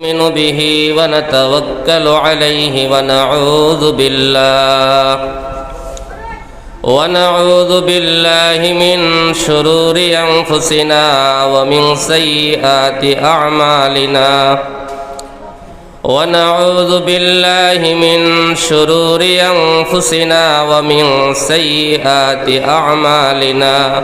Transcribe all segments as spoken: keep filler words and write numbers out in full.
نؤمن به ونتوكل عليه ونعوذ بالله، ونعوذ بالله من شرور أنفسنا ومن سيئات أعمالنا، ونعوذ بالله من شرور أنفسنا ومن سيئات أعمالنا،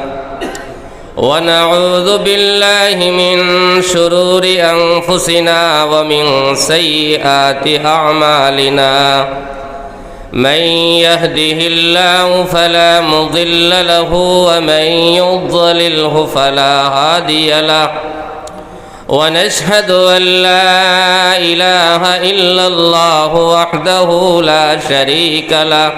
ونعوذ بالله من شرور أنفسنا ومن سيئات أعمالنا. من يهده الله فلا مضل له، ومن يضلله فلا هادي له. ونشهد أن لا إله إلا الله وحده لا شريك له،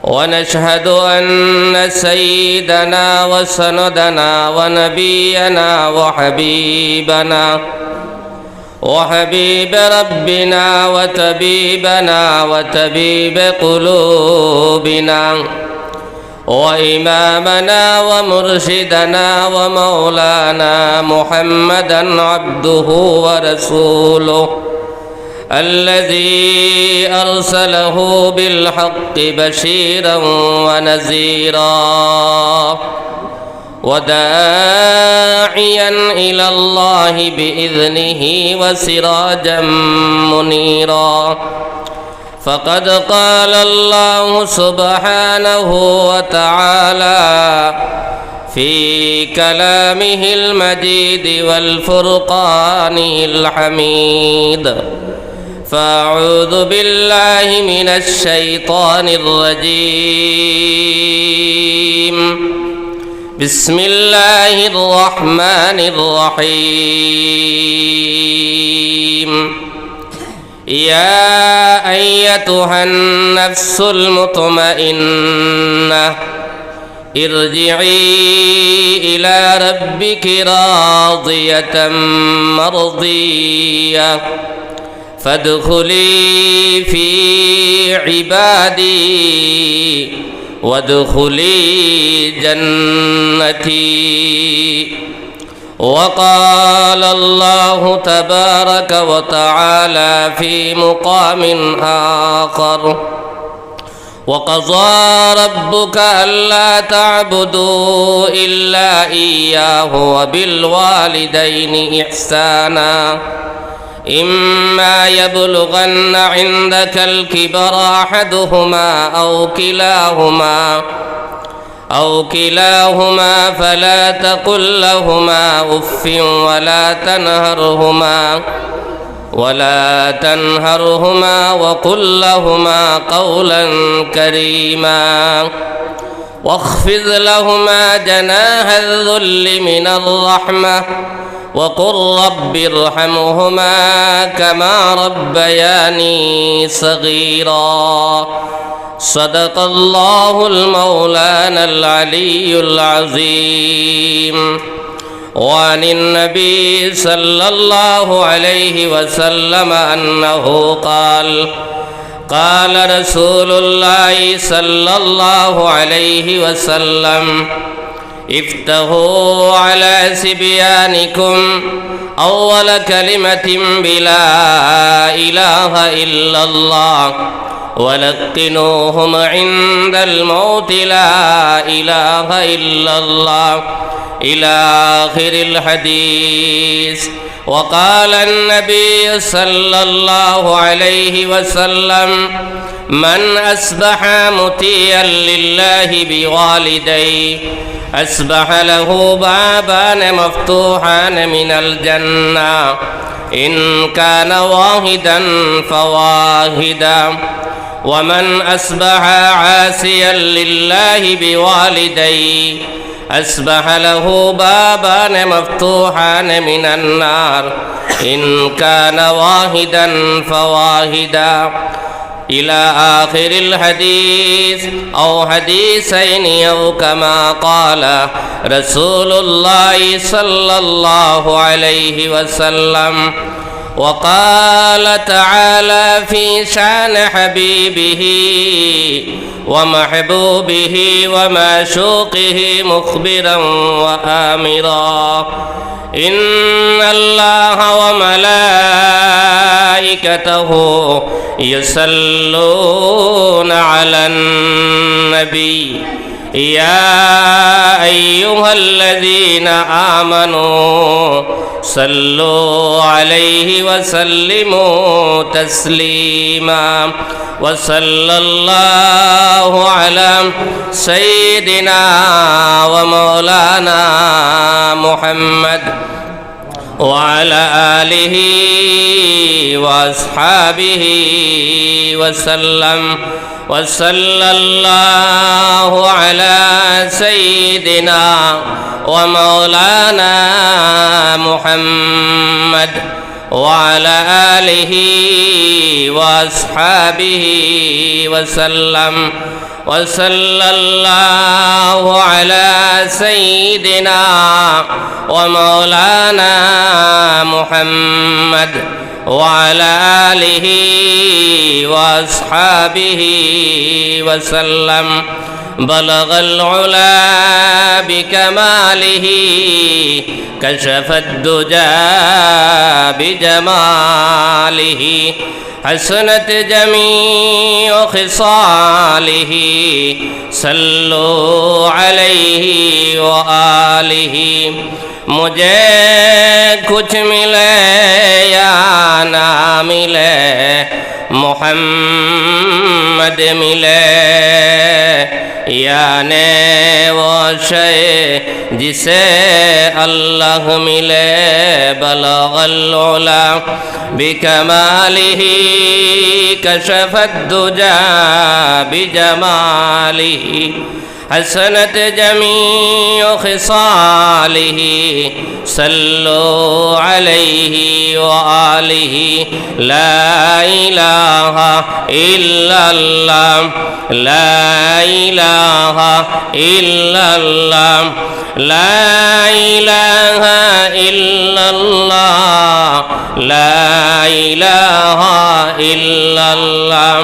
ونشهد أن سيدنا وسندنا ونبينا وحبيبنا، وحبيب ربنا وطبيبنا وطبيب قلوبنا وإمامنا ومرشدنا ومولانا محمدا عبده ورسوله، الذي أرسله بالحق بشيرا ونذيرا، وداعيا إلى الله بإذنه وسراجا منيرا. فقد قال الله سبحانه وتعالى في كلامه المجيد والفرقان الحميد، فأعوذ بالله من الشيطان الرجيم. بسم الله الرحمن الرحيم. يا أيتها النفس المطمئنة، ارجعي إلى ربك راضية مرضية، فادخلي في عبادي وادخلي جنتي. وقال الله تبارك وتعالى في مقام آخر: وقضى ربك ألا تعبدوا إلا إياه وبالوالدين إحسانا، إما يبلغن عندك الكبر أحدهما أو كلاهما أو كلاهما فلا تقل لهما أف ولا تنهرهما، ولا تنهرهما وقل لهما قولا كريما، واخفض لهما جناح الذل من الرحمة، وقل رب ارحمهما كما ربياني صغيرا. صدق الله المولانا العلي العظيم. وعن النبي صلى الله عليه وسلم أنه قال: قال رسول الله صلى الله عليه وسلم: افتحوا على صبيانكم أول كلمة بلا إله إلا الله، ولقنوهم عند الموت لا إله إلا الله، إلى آخر الحديث. وقال النبي صلى الله عليه وسلم: من أصبح مطيعا لله بوالديه، أصبح له بابان مفتوحان من الجنة، إن كان واحدا فواحدا. ومن أصبح عاصيا لله بوالديه، أصبح له بابان مفتوحان من النار، إن كان واحدا فواحدا، إلى آخر الحديث أو حديثين أو كما قال رسول الله صلى الله عليه وسلم. وقال تعالى في شان حبيبه ومحبوبه ومعشوقه مخبرا وآمرا: إن الله وملائكته يصلون على النبي. يا أيها الذين آمنوا صلوا عليه وسلموا تسليما. وصلى الله على سيدنا ومولانا محمد وعلى آله وأصحابه وسلم. وصلى الله على سيدنا ومولانا محمد وعلى آله وأصحابه وسلم. وصلى الله على سيدنا ومولانا محمد وعلى آله وأصحابه وسلم. بلغ العلا بكماله، كشف الدجى بجماله، حسنت جميع خصاله، صلوا عليه وآله. مجھے کچھ ملے یا نہ ملے، محمد ملے، یعنی وہ شے جسے اللہ ملے۔ بلغ العلا بکمالہ، کشف الدجی بجمالہ، حسنت جمیع خصالہ، صلوا علیہ وآلہ۔ لا الہ الا اللہ، لا الہ الا اللہ، لا الہ الا اللہ، لا الہ الا اللہ،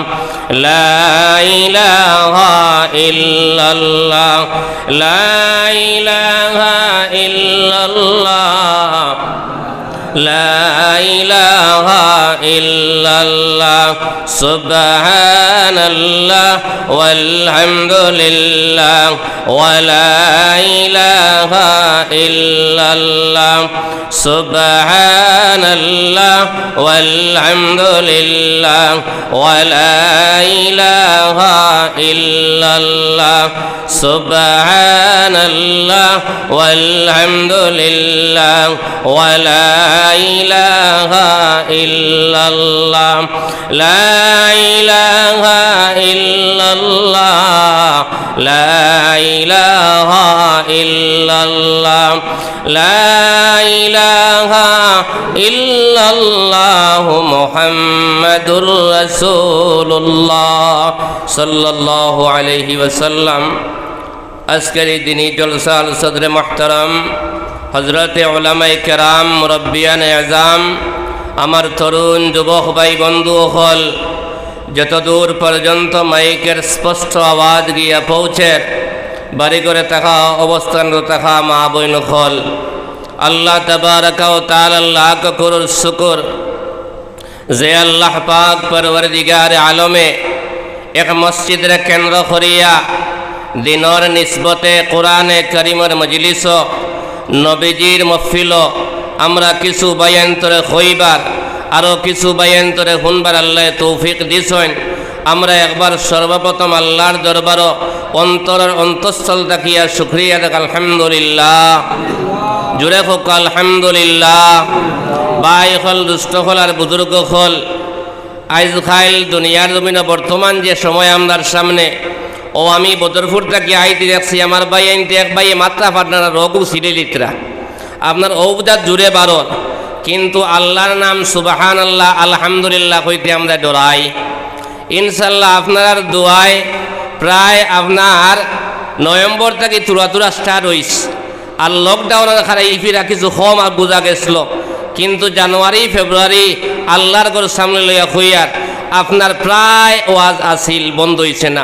لا الہ الا اللہ، لا الہ الا اللہ، لا الہ الا اللہ۔ سبحان اللہ والحمد للہ ولا الہ الا اللہ۔ سبحان اللہ والحمد للہ ولا الہ الا اللہ۔ سبحان اللہ والحمد للہ ولا الہ الا اللہ۔ لا الہ الا اللہ، لا الہ الا اللہ، لا الہ الا اللہ، محمد رسول اللہ صلی اللہ علیہ وسلم۔ আজকের এই দিনী জলসার সদরে মুহতারাম, হযরতে উলামায়ে কেরাম, মুরব্বিয়ানে আযম, আমার তরুণ যুবক ভাই বন্ধু অকল, যতদূর পর্যন্ত মাইকের স্পষ্ট আওয়াজ গিয়া পৌঁছের, বাড়িঘরে থাকা, অবস্থানরত থাকা মা বইন অকল, আল্লাহ তাবারাকা ওয়া তাআলার লাখ করোড় শুকর, যে আল্লাহ পাক পরওয়ারদিগারে আলমে এক মসজিদরে কেন্দ্র করিয়া দিনর নিসবতে কোরআনে করিমর মজলিসো, নবীজির মহফিলো আমরা কিছু ভাইয়াইন্তরে কইবার, আরো কিছু ভাইয়াইন্তরে হুনবার আল্লায় তৌফিক দিছইন। আমরা একবার সর্বপ্রথম আল্লাহর দরবারো অন্তরর অন্তঃস্থল থাকিয়া শুকরিয়া দেখ, আলহামদুলিল্লাহ। জোরে কউক্কা, আলহামদুলিল্লাহ। ভাই অকল, দুস্ত অকল আর বুজুর্গ অকল, আইজ কাইল দুনিয়ার জমিনো বর্তমান যে সময় আমরার সামনে, অউ আমি বদরপুর থাকি আইতে দেখছি, আমার ভাইয়াইন্তে এক ভাইয়ে মাতরা পাররা না, রগু ছিলিলিতরা। আপনার অউ বুঝা জোরে বারর, কিন্তু আল্লাহর নাম সুবহানাল্লাহ, আলহামদুলিল্লাহ কইতে আমরা ডরাই। ইনশাল্লাহ আপনারার দোয়ায় প্রায় আপনার নভেম্বর থাকি থুড়া থুড়া start অইছে। আর lockdownর কারণে ই ফিরা কিছু কম আর বুঝা গেছিল, কিন্তু জানুয়ারি, ফেব্রুয়ারি আল্লাহর ঘর সামনে লইয়া কইয়ার আপনার প্রায় ওয়াজ আছিল, বন্ধ অইছে না।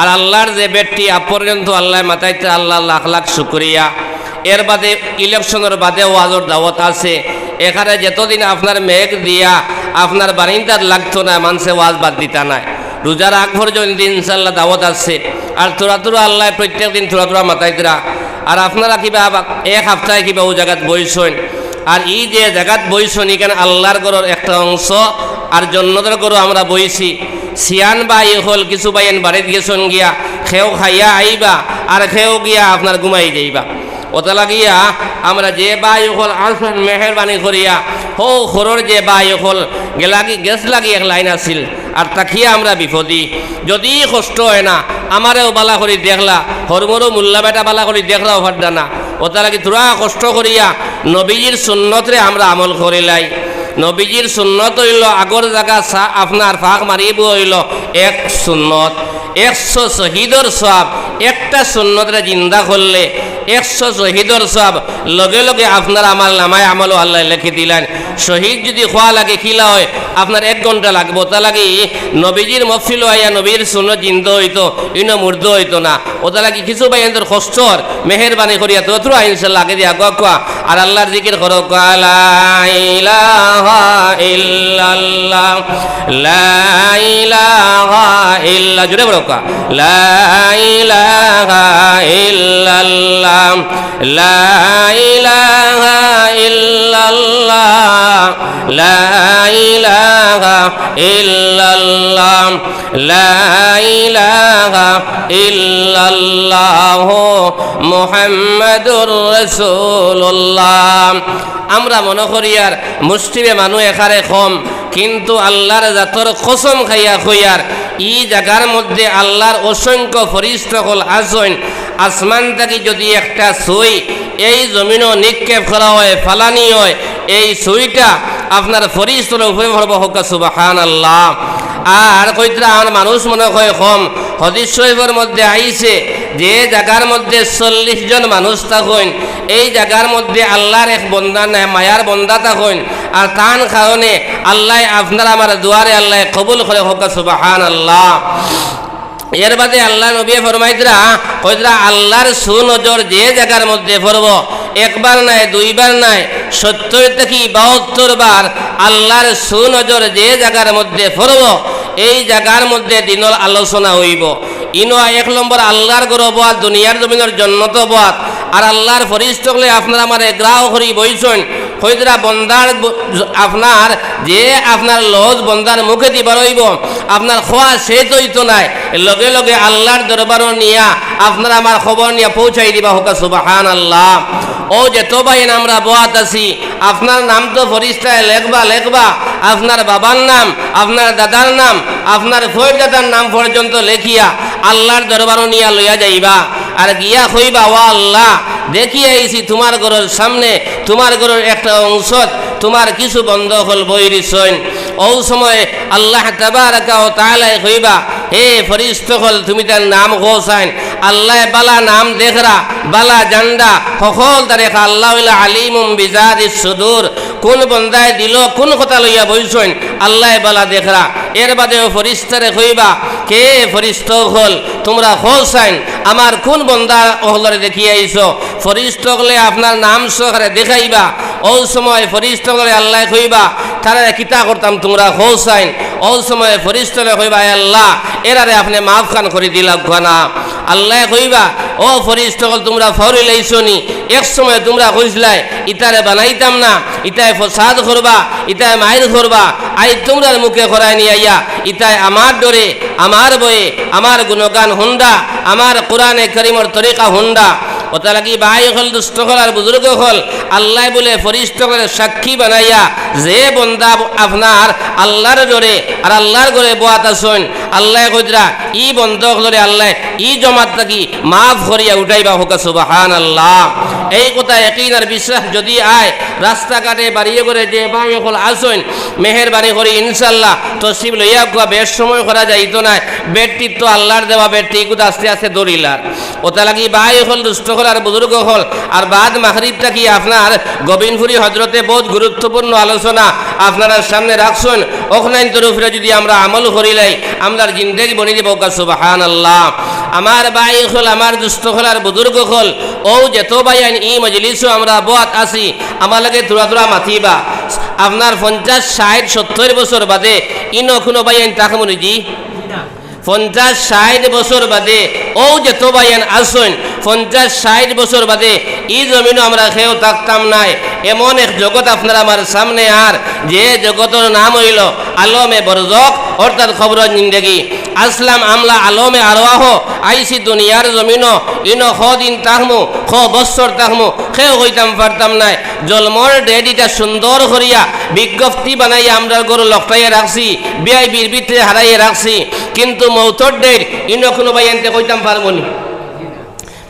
আর আল্লাহর যে বেটি আ পর্যন্ত আল্লায় মাতাইতে, আল্লাহ লাখ লাখ শুকরিয়া। এর বাদে ইলেকশনর বাদে ওয়াজর দাওয়াত আছে, এখানে যতদিন আপনার মেঘ দিয়া আপনার বারিন্দাত লাগতো না, মানষে ওয়াজ বাদ দিতা নায়। রোজার আগ পর্যন্ত ইনশাআল্লাহ দাওয়াত আছে। আর থুড়া থুড়া আল্লায় প্রত্যেক দিন থুড়া থুড়া মাতাইতরা। আর আপনারা কিবা বা-, এক হাপ্তায় কিবা অউ জাগাত বইছইন। আর ই যে জাগাত বইছইন, ইখান আল্লার ঘরর একটা অংশ, আর জন্নতর ঘরো আমরা বইছি। সিয়ান ভাই অকল কিছু ভাইয়াইন বাড়িত গেছইন গিয়া, কেউ খাইয়া আইবা, আর কেউ গিয়া আপনার ঘুমাই যাইবা। অতা লাগিয়া আমরা যে ভাই অকল আছইন, মেহেরবানি করিয়া, হউ ঘরর যে ভাই অকল গেলাগি, গেছলাগি এক লাইন আছিল, আর থাকিয়া আমরা বিপদি। যদি কষ্ট অয় না, আমারেও বালা করি দেখলা, হরমরু মুল্লা বেটা বালা করি দেখলাও পাররা না। অতা লাগি থুড়া কষ্ট করিয়া নবীজির সুন্নতরে আমরা আমল করিলাই। নবীজির সুন্নত অইলো আগর জাগা সা-, আপনার ফাঁক মারিবো অইলো এক সুন্নত। একশো শহীদর সওয়াব, একটা সুন্নতরে জিন্দা করলে একশো শহীদর সওয়াব লগে লগে আপনার আমলনামায় আমলও আল্লায় লেখি দিলাইন। শহীদ যদি অওয়া লাগে কিলা অয়, আপনার এক ঘন্টা লাগবো। অতা লাগি নবীজির মহফিলো আইয়া নবীর সুন্নত জিন্দা অইতো, ইনো মুর্দা অইতো না। অতা লাগি কিছু ভাইয়াইন্তর কষ্টর মেহেরবানি করিয়া থুড়া থুড়া ইনশাআল্লাহ আগে দিয়া আগুয়া আগুয়া আর আল্লার জিকির করউক্কা। লা ইলাহা ইল্লাল্লাহ, লা ইলাহা ইল্লা-, জোরে পড়উক্কা। লা ইলাহা ইল্লাল্লাহ, লা ইলাহা ইল্লাল্লাহ, লা ইলাহা ইল্লাল্লাহ, লা ইলাহা ইল্লাল্লাহু মুহাম্মাদুর রাসূলুল্লাহ। আমরা মনো করিয়ার মুষ্টিভে মানুষ এখারে কম, কিন্তু আল্লার জাতর কসম খাইয়া কইয়ার, ই জাগার মধ্যে আল্লার অসংখ্য ফিরিস্তা অকল আছইন। আসমান থাকি যদি একটা সুই এই জমিনো নিক্ষেপ করা অয়, ফালানি অয়, এই সুইটা আপনার ফিরিস্তার উপরে পড়বো, কউক্কা সুবহানাল্লাহ। আর কইতরা আর মানুষ মনো কয় কম, হাদিস শরীফর মধ্যে আইছে যে জাগার মধ্যে চল্লিশ জন মানুষ থাকইন, এই জাগার মধ্যে আল্লার এক বন্দা নাই, মায়ার বন্দা থাকইন, আর তান কারণে আল্লায় আপনার আমার দোয়ারে আল্লায় কবুল করে, কউক্কা সুবহানাল্লাহ। এর বাদে আল্লার নবীয়ে ফরমাইতরা, কইতরা, আল্লার সুনজর যে জাগার মধ্যে পড়বো, একবার নায়, দুইবার নায়, সত্তর থাকি বাহাত্তর বার আল্লার সুনজর যে জাগার মধ্যে পড়বো, এই জাগার মধ্যে দিনর আলোচনা অইবো। ইনো এক নম্বর আল্লার ঘরো বওয়াত, দুনিয়ার জমিনর জন্নতো বওয়াত, আর আল্লার ফিরিস্তা অকলে আপনার আমারে ঘেরাও করি বইছইন, কইতরা বন্দার ব-, আপনার যে আপনার লজ বন্দার মুখেদি বারইবো, আপনার কওয়া শেষ অইতো নায়, লগে লগে আল্লার দরবারো নিয়া আপনার আমার খবর নিয়া পৌঁছাই দিবা, কউক্কা সুবহানাল্লাহ। অউ যত ভাইয়াইন আমরা বওয়াত আছি, আপনার নাম তো ফিরিস্তায় লেখবা, লেখবা, আপনার বাবার নাম, আপনার দাদার নাম, আপনার পরদাদার নাম পর্যন্ত লেখিয়া আল্লার দরবারো নিয়া লইয়া যাইবা। আর গিয়া কইবা, "ও আল্লাহ, দেখি আইছি তুমার ঘরর সামনে, তুমার ঘরর একটা অংশত তুমার কিছু বন্দা অকল বই রইছইন।" অউ সময় আল্লাহ তাবারাকা ওয়া তাআলায় কইবা, "হে ফিরিস্তা অকল, তুমি তার নাম কও চাইন।" আল্লায় বালা নাম দেখরা, বালা জানরা, হকলতারে। আল্লাহ অইলা আলিমুম বিজাতিস সুদূর, কুন বন্দায় দিলো কুন কথা লইয়া বইছইন, আল্লায় বালা দেখরা। এর বাদে অউ ফিরিস্তারে কইবা, "হে ফিরিস্তা অকল, তুমরা কও চাইন, আমার কুন বন্দা অকলরে দেখিয়া আইছো?" ফিরিস্তা অকলে আপনার নাম সহকারে দেখাইবা। অউ সময় ফিরিস্তা অকলরে আল্লায় কইবা, "তারারে কিতা করতাম, তুমরা কও চাইন।" অউ সময় ফিরিস্তা অকলে কইবা, "আয় আল্লাহ, এরারে আপনে মাফ খান করি দিলাউক্কা না।" আল্লায় কইবা, "ও ফিরিস্তা অকল, তুমরা ফাউরিলাইছো নি? এক সময় তুমরা কইছলায়, ইতারে বানাইতাম না, ইতায় ফসাদ করবা, ইতায় মাইর করবা, আইজ তুমরার মুখে করাইনি আইয়া, ইতায় আমার ডরে, আমার ভয়ে, আমার গুণগান হুনরা, আমার কোরআনে করিমর তরিকা হুনরা।" অতা লাগি ভাই অকল, দুস্ত অকল আর বুজুর্গ অকল, আল্লায় বুলে ফিরিস্তা অকলরে সাক্ষী বানাইয়া, যে বন্দা আপনার আল্লার ডরে আর আল্লার ঘরো বওয়াত আছইন, আল্লায় কইতরা, ই বন্দা অকলরে আল্লায় ই জমাত থাকি মাফ করিয়া উঠাইবা, কউক্কা সুবহানাল্লাহ। এই কথা ইয়াকিন আর বিশ্বাস যদি আয়, রাস্তাঘাটে বাড়িয়ে ঘরে যে ভাই অকল আছইন, মেহেরবানি করি ইনশাআল্লাহ তশরিফ লইয়া আউক্কা, বেশ সময় করা যাইতো নায়, ব্যাটারি তো আল্লার দেওয়া ব্যাটারি, ইগুতা আস্তে আস্তে ধরিলার। অতা লাগি ভাই অকল, দুস্ত অকল আর বুজুর্গ অকল, আর বাদ মাগরিব থাকি আপনার গোবিন্দপুরী হজরতে বউত গুরুত্বপূর্ণ আলোচনা আপনারার সামনে রাখছইন, অখানইন্তর উপরে যদি আমরা আমল করিলাই, আমরার জিন্দেগি বনি দিবো, কউক্কা সুবহানাল্লাহ। আমার ভাই অকল, আমার দুস্ত অকল আর বুজুর্গ অকল, অউ যেত ভাইয়াইন ই মজলিসো আমরা বওয়াত আছি, আমার লগে থুড়া থুড়া মাতিবা। আপনার পঞ্চাশ, ষাইট, সত্তইর বছর বাদে ইনো কুনু ভাইয়াইন থাকমু নি জি? পঞ্চাশ, ষাইট বছর বাদে অউ যেত ভাইয়াইন আছইন, পঞ্চাশ, ষাইট বছর বাদে ই জমিনো আমরা কেউ থাকতাম নায়। এমন এক জগৎ আপনার আমার সামনে, আর যে জগতর নাম অইলো আলমে বরজখ, অর্থাৎ কবরর জিন্দেগি। আসলাম আমরা আলমে আরওয়াহ, আইছি দুনিয়ার জমিনো, ইনো কদিন থাকমু, ক বছর থাকমু, কেউ কইতাম পারতাম নায়। জলমর date ইটা সুন্দর করিয়া বিজ্ঞপ্তি বানাইয়া আমরার ঘরো লটকাইয়া রাখছি, বিআইবির ভিতরে হারাইয়া রাখছি, কিন্তু মউতর date ইনো কুনু ভাইয়াইন্তে কইতাম পারমু নি?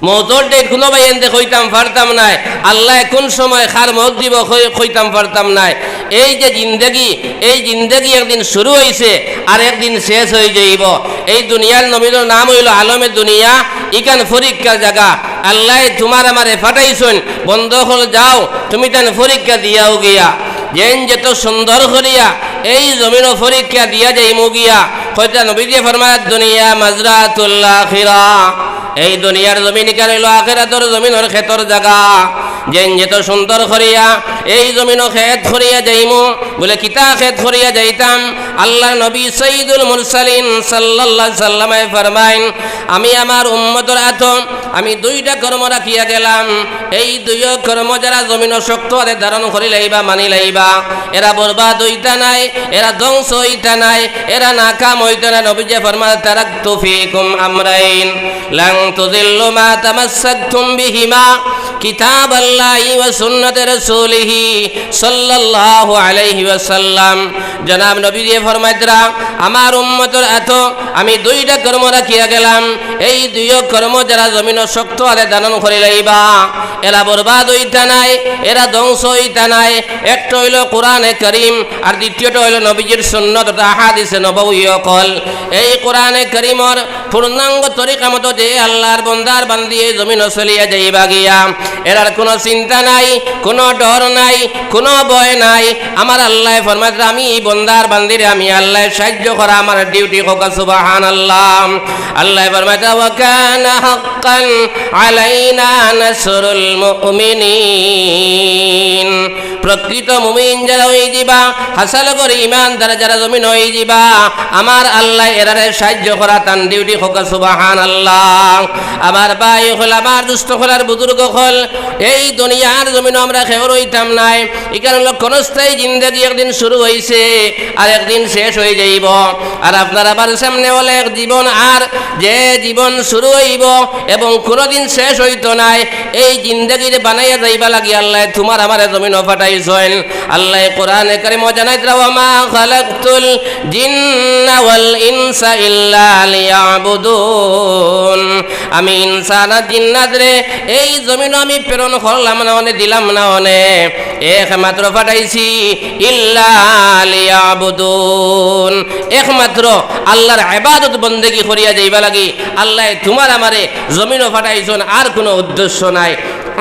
মউতর date কুনু ভাইয়াইন্তে কইতাম পারতাম নায়। আল্লায় কুন সময় কার মউত দিবো কই-, কইতাম পারতাম নায়। এই যে জিন্দেগি, এই জিন্দেগি একদিন শুরু অইছে আর একদিন শেষ অইযাইবো। এই দুনিয়ার জমিনর নাম অইলো আলমে দুনিয়া, ইখান পরীক্ষার জাগা। আল্লায় তুমার আমারে পাঠাইছইন, বন্দা অকল যাও, তুমি তান পরীক্ষা দিয়াও গিয়া। যেইন যেত সুন্দর করিয়া এই জমিনো পরীক্ষা দিয়া যাইমু গিয়া। কইতা নবীজিয়ে ফরমাইন, "দুনিয়া মাজরাতুল আখিরা।" এই দুনিয়ার জমিন ইখান অইলো আখিরাতর জমিনর খেতর জাগা। যেইন যেত সুন্দর করিয়া এই জমিনো খেত করিয়া যাইমু। বলে, "কিতা খেত করিয়া যাইতাম?" আল্লার নবী সাইয়্যিদুল মুরসালিন সাল্লাল্লাহু আলাইহি ওয়াসাল্লামে ফরমাইন, "আমি আমার উম্মতর আতো আমি দুইটা কর্ম রাখিয়া গেলাম। এই দুইও কর্ম যারা জমিনো শক্ত আতে ধারণ করি লাইবা, মানি লাইবা, এরা বরবাদ অইতা নায়, এরা ধ্বংস অইতা নায়, এরা নাকাম অইতা নায়।" নবীজিয়ে ফরমাইন, "তারাকতু ফিকুম আমরাইন, লান তুদিল্লু মা তামাসসাকতুম বিহিমা, কিতাবাল্লাহি ওয়া সুন্নাতে রাসূলিহি সাল্লাল্লাহু আলাইহি ওয়াসাল্লাম।" জনাব নবীজিয়ে ফরমাইতরা, "আমার উম্মতর আতো আমি দুইটা কর্ম রাখিয়া গেলাম, এই দুইও কর্ম যারা জমিনো শক্ত আতে ধারণ করি লাইবা, এরা বরবাদ অইতা নায়, এরা ধ্বংস অইতা নায়।" একটা অইলো কোরআনে করিম, আর দ্বিতীয়টা অইলো নবীজির সুন্নত তথা আহাদিসে নববী অকল। এই কোরআনে করিমর পূর্ণাঙ্গ তরিকা মতো যে আল্লার বন্দার বান্দি এই জমিনো চলিয়া যাইবা গিয়া, এরার কুনু চিন্তা নাই, কুনু ডর নাই, কুনু ভয় নাই। আমার আল্লায় ফরমাইতরা, "আমি এই বন্দার বান্দিরে আমি আল্লায় সাহায্য করা আমার duty।" কউক্কা সুবহানাল্লাহ। আল্লায় ফরমাইতরা, "ওয়া কানা হাক্কান আলাইনা নাসরুল মুমিনিন।" প্রকৃত মুমিন যারা অইযিবা, হাছা লগর ইমানদার যারা জমিনো অইযিবা, আমার আল্লায় এরারে সাহায্য করা তান duty। কউক্কা সুবহানাল্লাহ। আমার ভাই অকল, আমার দুস্ত অকল আর বুজুর্গ অকল, এই দুনিয়ার জমিনো আমরা কেউ রইতাম নায়। ইখান অইলো ক্ষণস্থায়ী জিন্দেগি, একদিন শুরু অইছে আর একদিন শেষ অইযাইবো। আর আপনার আমার সামনে অইলো এক জীবন, আর যে জীবন শুরু অইবো এবং কুনুদিন শেষ অইতো নায়, এই জিন্দেগিরে বানাইয়া যাইবা লাগি আল্লায় তুমার আমারে জমিনো পাঠাইছইন। আল্লায় কোরআনে করিমো জানাইতরা, "ওয়া মা খালাকতুল জিন্না ওয়াল ইনসা ইল্লা লিয়াবুদুন।" আমি ইনসান আর জিন্নাতরে এই জমিনো আমি প্রেরণ করলাম না অনে, দিলাম না অনে, একমাত্র পাঠাইছি ইল্লা লিয়াবুদুন, একমাত্র আল্লার ইবাদত বন্দেগি করিয়া যাইবা লাগি আল্লায় তুমার আমারে জমিনো পাঠাইছইন, আর কুনু উদ্দেশ্য নাই।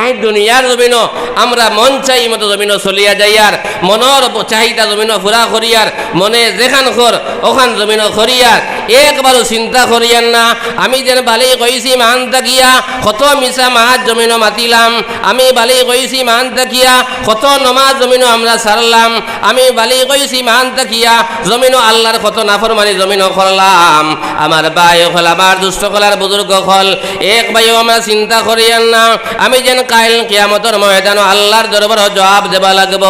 এই দুনিয়ার জমিনো আমরা মন চাই মতো জমিনো চলিয়া যাইয়ার, মনর ব-, চাহিদা জমিনো পুরা করিয়ার, মনে যেখান কর অখান জমিনো করিয়ার, একবারও চিন্তা করিয়ার না। আমি যেন বালি কইছি মান থাকিয়া, কত মিছা মাত জমিনো মাতিলাম। আমি বালি কইছি মান থাকিয়া, কত নমাজ জমিনো আমরা ছাড়লাম। আমি বালি কইছি মান থাকিয়া, জমিনো আল্লার কত নাফরমানি জমিনো করলাম। আমার ভাই অকল, আমার দুস্ত অকল আর বুজুর্গ অকল, এক ভাইও আমরা চিন্তা করিয়ার না, আমি যেন কাইল কিয়ামতর ময়দানো আল্লার দরবারো জবাব দেওয়া লাগবো।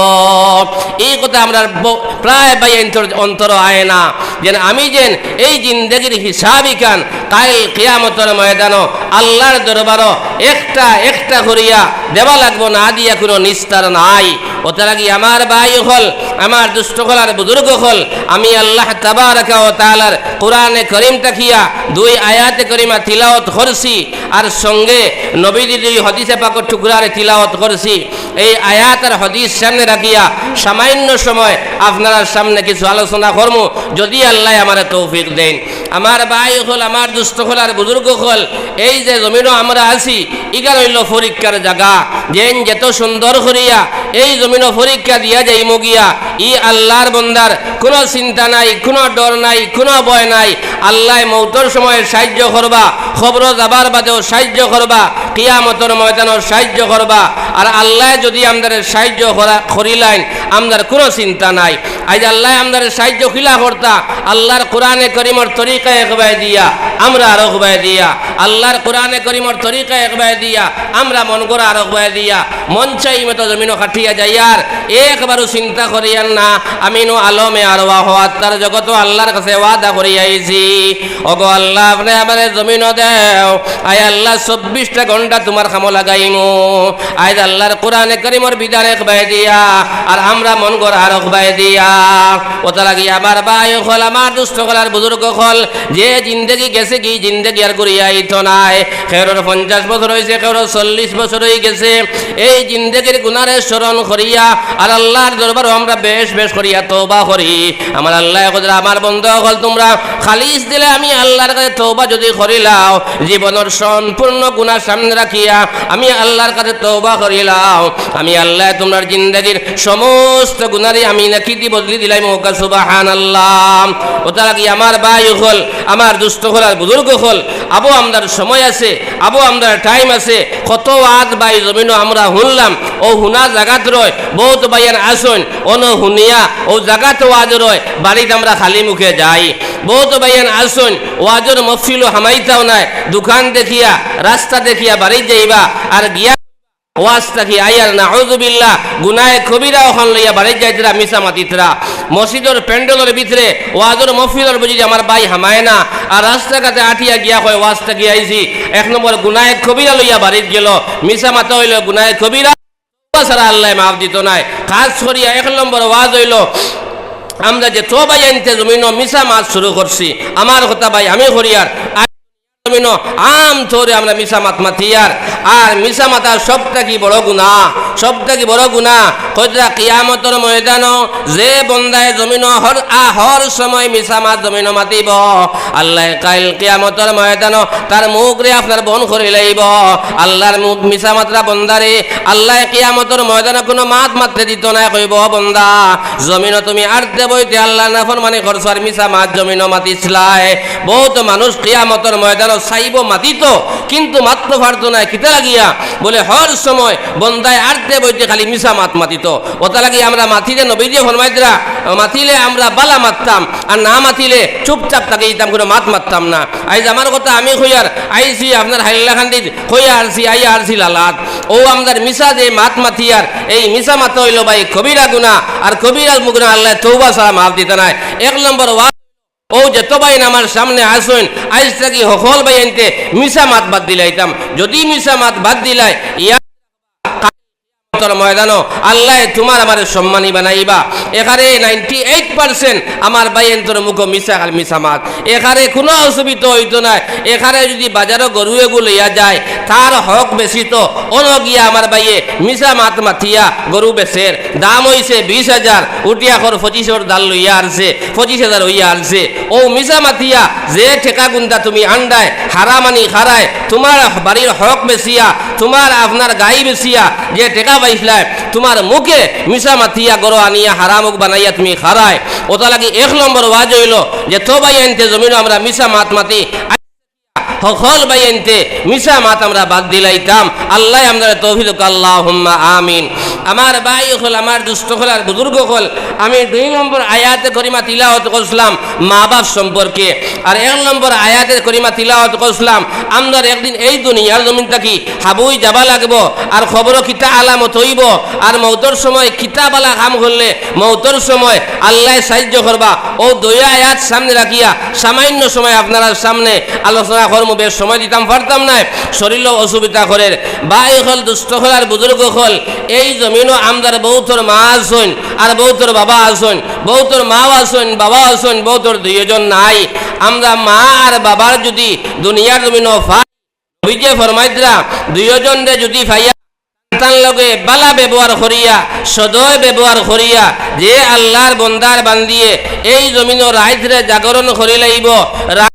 এই কথা আমরার ব-, প্রায় ভাইয়াইন্তর অন্তরো আয় না, যেন আমি যেন এই জিন্দেগির হিসাব ইখান কাইল কিয়ামতর ময়দানো আল্লার দরবারো একটা একটা করিয়া দেওয়া লাগবো, না দিয়া কুনু নিস্তার নাই। অতার লাগি আমার ভাই অকল, আমার দুস্ত অকল আর বুজুর্গ অকল, আমি আল্লাহ তাবারাকা ওয়া তাআলার কোরআনে করিম থাকিয়া দুই আয়াতে করিমা তিলাওয়াত করছি, আর সঙ্গে নবীজির দুই হাদিসে পাকর টুকরারে তিলাওয়াত করছি। এই আয়াত আর হাদিস সামনে রাখিয়া সামান্য সময় আপনারার সামনে কিছু আলোচনা করমু, যদি আল্লায় আমারে তৌফিক দেইন। আমার ভাই অকল, আমার দুস্ত অকল আর বুজুর্গ অকল, এই যে জমিনো আমরা আছি, ইখান অইলো পরীক্ষার জাগা। যেইন যেত সুন্দর করিয়া এই জমিনো পরীক্ষা দিয়া যাইমু গিয়া, ই আল্লার বন্দার কুনু চিন্তা নাই, কুনু ডর নাই, কুনু ভয় নাই। আল্লায় মউতর সময় সাইয্য করবা, কবরো যাবার বাদেও সাইয্য করবা, কিয়ামতর ময়দানো সাইয্য করবা। আর আল্লায় যুদি আমরারে সাইয্য করা-, করিলাইন, আমরার কুনু চিন্তা নাই। আইজ আল্লায় আমরারে সাইয্য কিলা করতা, আল্লার কোরআনে করিমর তরিকা একবায় দিয়া, আমরা আরকবায় দিয়া, আল্লার কোরআনে করিমর তরিকা একবায় দিয়া, আমরা মন গড়া আরকবায় দিয়া, মন চাই মতো জমিনো খাটিয়া যাইয়ার, একবারও চিন্তা করিয়ার না, আমি নু আলমে আরওয়াহ ও আত্মার জগতো আল্লার কাছে ওয়াদা করি আইছি, ওগো আল্লা, আপনে আমারে জমিনো দেও, আয় আল্লা, চব্বিশটা ঘন্টা তুমার কামো লাগাইমু। আইজ আল্লার কোরআনে করিমর বিধান একবায় দিয়া, আর আমরা মন গড়া আরকবায় দিয়া। অতার লাগি আমার ভাই অকল, আমার দুস্ত অকল আর বুজুর্গ অকল, যে জিন্দেগি গেছেগি, ই জিন্দেগি আর ঘুরিয়া আইতো নায়। কেউরর পঞ্চাশ বছর অইছে, কেউরর চল্লিশ বছর অইগেছে। এই জিন্দেগির গুনারে স্মরণ করিয়া আর আল্লার দরবারো আমরা বেশ বেশ করিয়া তওবা করি। আমার আল্লায় কইরা, আমার বন্দা অকল, তুমরা খালিস দিলে আমি আল্লার কাছে তওবা যুদি করিলাও, জীবনর সম্পূর্ণ গুনা সামনে রাখিয়া আমি আল্লার কাছে তওবা করিলাও, আমি আল্লায় তুমরার জিন্দেগির সমস্ত গুনারে আমি নেকিদি বদলি দিলাইমু। কউক্কা সুবহানাল্লাহ। অতার লাগি আমার ভাই অকল, আমার দুস্ত অকল আর বুজুর্গ অকল, আবো আমরার সময় আছে, আবো আমরার time আছে। কত ওয়াজ ভাই জমিনো আমরা হুনলাম, অউ হুনা জাগাত রয়, বউত ভাইয়াইন আছইন, অনো হুনিয়া অউ জাগাত ওয়াজ রয়, বাড়িত আমরা খালি মুখে যাই। বউত ভাইয়াইন আছইন, ওয়াজর মহফিলো হামাইতাও নায়, দোকান দেখিয়া, রাস্তা দেখিয়া বাড়িত যাইবা, আর গিয়া ওয়াজ থাকি আইয়ার নাউজুবিল্লাহ, গুনায়ে কবিরা অখান লইয়া বাড়িত যাইতরা, মিছা মাতিতরা। মসজিদর প্যান্ডেলর ভিতরে ওয়াজর মহফিলর বুঝি আমার ভাই হামায় না, আর রাস্তাঘাটে আটিয়া গিয়া কয়, "ওয়াজ থাকি আইছি।" এক নম্বর গুনায়ে কবিরা লইয়া বাড়িত গেল, মিছা মাতা অইলো গুনায়ে কবিরা। তওবা ছাড়া আল্লায় মাফ দিতো নায়। খাস করিয়া এক নম্বর ওয়াজ অইলো, আমরা যেত ভাইয়াইন্তে জমিনো মিছা মাত শুরু করছি, আমার কথা ভাই আমি করিয়ার, আর জমিনো আম তরে আমরা মিছা মাত মাতিয়ার, আর মিছা মাতা সব থাকি বড় গুনা, সব থাকি বড় গুনা। কইতরা কিয়ামতর ময়দানো যে বন্দায় জমিনো হর, আ, হর সময় মিছা মাত জমিনো মাতিবো, আল্লায় কাইল কিয়ামতর ময়দানো তার মুখরে আপনার বন্ধ করি লাইবো। আল্লার মুখ মিছা মাতরা বন্দারে আল্লায় কিয়ামতর ময়দানো কুনু মাত মাততে দিতো নায়, কইবো, "ও বন্দা, জমিনো তুমি আটতে বইতে আল্লার নাফরমানি করছো আর মিছা মাত জমিনো মাতিছলায়।" বউত মানুষ কিয়ামতর ময়দানো চাইবো মাতিতো, কিন্তু মাততো পারতো নায়। কিতা লাগিয়া? বলে, হর সময় বন্দায় আটতে বইতে খালি মিছা মাত মাতিতো। অতার লাগি আমরা মাতিলে, নবীজিয়ে ফরমাইতরা, মাতিলে আমরা বালা মাততাম, আর না মাতিলে চুপচাপ থাকি দিতাম, কুনু মাত মাততাম না। আইজ আমার কথা আমি কইয়ার, আইছি আপনার হাইলাকান্দিত, কইয়া আরছি, আইয়া আরছি লালাত। অউ আমরার মিছা যে মাত মাতিয়ার, এই মিছা মাতা অইলো ভাই কবিরা গুনা, আর কবিরা গুনা আল্লায় তওবা ছাড়া মাফ দিতা নায়। এক নম্বর ওয়াজ, অউ যেত ভাইয়াইন আমার সামনে আছইন, আইজ থাকি হকল ভাইয়াইন্তে মিছা মাত বাদ দিলাইতাম। যুদি মিছা মাত বাদ দিলায়, ইয়া কিয়ামতর ময়দানো আল্লায় তুমার আমারে সম্মানী বানাইবা। এখানে ninety eight percent আমার ভাইয়াইন্তর মুখো মিছা খালি মিছা মাত। এখানে কুনু অসুবিধা অইতো নায়। এখানে যুদি বাজারো গরু এগু লইয়া যায়, তার হক বেশি তো, অনো গিয়া আমার ভাইয়ে মিছা মাত মাতিয়া গরু বেচের। দাম অইছে বিশ হাজার, উঠিয়া কর পঁচিশর দাম লইয়া আরছে, পঁচিশ হাজার অইয়া আরছে। অউ মিছা মাতিয়া যে টেকা গুনতা তুমি আন্ডায়, হারাম আনি খারায়, তুমার বাড়ির হক বেচিয়া, তুমার আপনার গাই বেচিয়া যে টেকা পাইছলায়, তুমার মুখে মিছা মাতিয়া গরু আনিয়া হারাম অক বানাইয়া তুমি খারায়। অতার লাগি এক নম্বর ওয়াজ অইলো যেত ভাইয়াইন্তে জমিনো আমরা মিছা মাত মাতি, হকল ভাইয়াইন্তে মিছা মাত আমরা বাদ দিলাইতাম। আল্লায় আমরারে তৌফিক দেউক, আল্লাহুম্মা আমিন। আমার ভাই অকল, আমার দুস্ত অকল আর বুজুর্গ অকল, আমি দুই নম্বর আয়াতে করিমা তিলাওয়াত করছলাম মা বাপ সম্পর্কে, আর এক নম্বর আয়াতে করিমা তিলাওয়াত করছলাম আমরার একদিন এই দুনিয়ার জমিন থাকি হাবুই যাবা লাগবো, আর কবরো কিতা আলামত অইবো, আর মউতর সময় কিতা বালা কাম করলে মউতর সময় আল্লায় সাইয্য করবা। অউ দুইও আয়াত সামনে রাখিয়া সামান্য সময় আপনারার সামনে আলোচনা করমু, বেশ সময় দিতাম পারতাম নায়, শরীরও অসুবিধা করের। ভাই অকল, দুস্ত অকল আর বুজুর্গ অকল, এই জমিনো আমরার বউতর মা আছইন আর বউতর বাবা আছইন, বউতর মাও আছইন, বাবাও আছইন, বউতর দুইওজন নাই। আমরা মা আর বাবার যুদি দুনিয়ার জমিনো ফা-, নবীজিয়ে ফরমাইতরা, দুইওজনরে যুদি ফাইয়া তান লগে বালা ব্যবহার করিয়া, সদয় ব্যবহার করিয়া, যে আল্লার বন্দার বান্দিয়ে এই জমিনো রাইতরে জাগরণ করি লাইবো, রাইত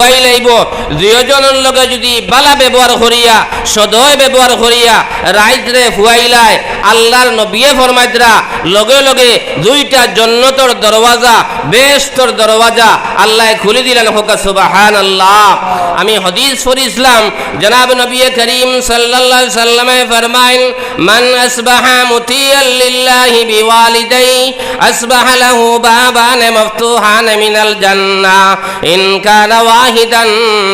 ফুয়াই লাইবো, দুইওজনর লগে যুদি বালা ব্যবহার করিয়া, সদয় ব্যবহার করিয়া রাইতরে ফুয়াইলায়, আল্লার নবিয়ে ফরমাইতরা, লগে লগে দুইটা জন্নতর দরওয়াজা, বেহেস্তর দরওয়াজা আল্লায় খুলি দিলান। কউক্কা সুবহানাল্লাহ। আমি হাদিস পড়ছিলাম, জনাব নবী করিম সাল্লাল্লাহু আলাইহি সাল্লামে ফরমাইন, "মান আসবাহা মুতিআল লিল্লাহি বিওয়ালিদাইহি আসবাহা লাহু বাবান মাফতুহান মিনাল জান্নাহ ইন কানা ওয়াহিদান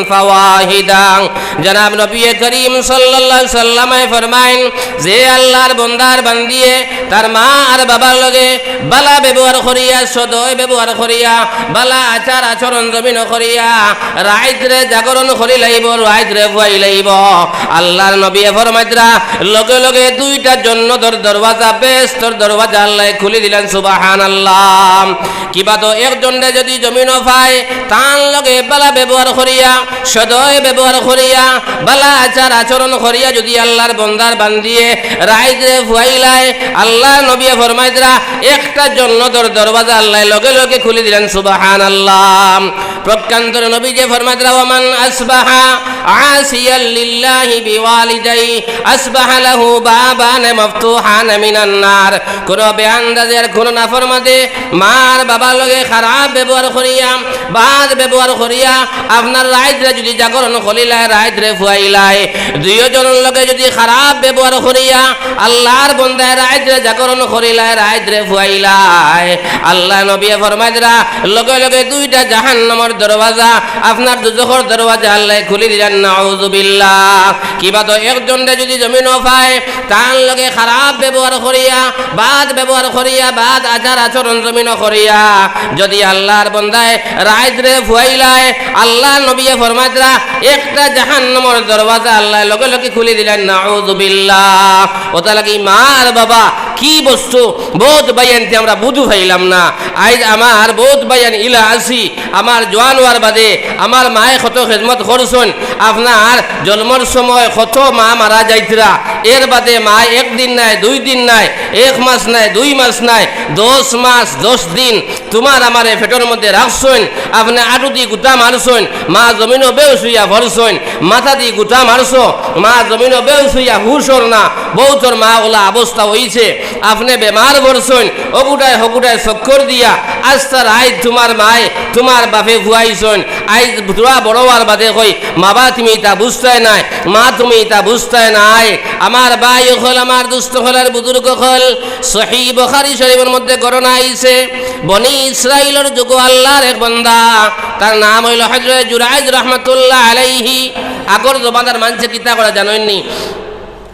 ফাওয়াহিদা।" জনাব নবী করিম সাল্লাল্লাহু আলাইহি সাল্লামে ফরমাইন, যে আল্লার বন্দার বান্দিয়ে তার মা আর বাবার লগে বালা ব্যবহার করিয়া, সদয় ব্যবহার করিয়া, বালা আচার আচরণ জমিনো করিয়া, রাইতরে জাগরণ করি লাইবো, রাইতরে ফুয়াই লাইবো। আল্লার নবিয়ে ফরমাইতরা, লগে লগে দুইটা জন্নতর দরওয়াজা, বেহেস্তর দরওয়াজা আল্লায় খুলি দিলান। সুবহানাল্লাহ। কিবা তো একজনরে যুদি জমিনো পায়, তান লগে বালা ব্যবহার করিয়া, সদয় ব্যবহার করিয়া, বালা আচার আচরণ করিয়া যুদি আল্লার বন্দার বান্দিয়ে রাইতরে ফুয়াইলায়, আল্লার নবিয়ে ফরমাইতরা, একটা জন্নতর দরওয়াজা আল্লায় লগে লগে খুলি দিলেন। সুবহানাল্লাহ। প্রকান্তরে নবীজি ফরমাইতরা, "ওয়া মান আসবাহা আসিয়াল লিল্লাহি বিওয়ালিদাইহি আসবাহা লাহু বাবান মাফতুহান মিনান নার।" কোনো বেআন্দাজে আর কোনো নাফরমানে মার বাবার লগে খারাপ ব্যবহার করিয়া, বাদ ব্যবহার করিয়া আপনার রাইতরে যুদি জাগরণ করিলায়, রাইতরে ফুয়াইলায়, দুইওজনর লগে যুদি খারাপ ব্যবহার করিয়া আল্লার বন্দায় রাইতরে জাগরণ করিলায়, রাইতরে ফুয়াইলায়, আল্লার নবিয়ে ফরমাইতরা, লগে লগে দুইটা জাহান্নামর দরওয়াজা, আপনার দুজখর দরওয়াজা আল্লায় খুলি দিলেন। নাউজুবিল্লাহ। কিবা তো একজনরে যুদি জমিনো পায়, তান লগে খারাপ ব্যবহার করিয়া, বাদ ব্যবহার করিয়া, বাদ আচার আচরণ জমিনো করিয়া, যুদি আল্লার বন্দায় রাইতরে ফুয়াইলায়, আল্লার নবিয়ে ফরমাইতরা, একটা জাহান্নামর দরওয়াজা আল্লায় লগে লগে খুলি দিলেন। নাউজুবিল্লাহ। অতার লাগি মা আর বাবা কি বস্তু, বউত ভাইয়াইন্তে আমরা বুঝু পাইলাম না। আইজ আমার বউত ভাইয়াইন ইলা আছি, আমার জোয়ান অওয়ার বাদে আমার মায়ে কত খেদমত করছইন। আপনার জন্মর সময় কত মা মারা যাইতরা, এর বাদে মা একদিন নায়, দুইদিন নায়, এক মাস নায়, দুই মাস নায়, দশ মাস, দশ দিন তুমার আমারে পেটর মধ্যে রাখছইন, আপনে আটুদি গুতা মারছইন, মা জমিনো বেহুশ অইয়া পড়ছইন, মাথাদি গুতা মারছো, মা জমিনো বেহুশ অইয়া হুশ অর না, বউতর মা অলা অবস্থা অইছে, আপনে বেমার পড়ছইন, অগুটায় হগুটায় চক্কর দিয়া, আস্তা রাইত তুমার মায়ে, তুমার বাপে ফুয়াইছইন, আইজ থুড়া বড় অওয়ার বাদে কই, "মা বা তুমি ইতা বুঝতায় নায়, মা তুমি ইতা বুঝতায় নায়।" আমার ভাই অকল, আমার দোস্ত অকল, আর বুজুর্গ অকল, সহিহ বুখারী শরীফর মধ্যে ঘটনা আইছে, বনি ইসরাইলর যুগো আল্লার এক বন্দা, তার নাম অইলো হযরত জুরাইজ রহমাতুল্লাহ আলাইহি। আগর জমানার মানষে কিতা করা জানইননি?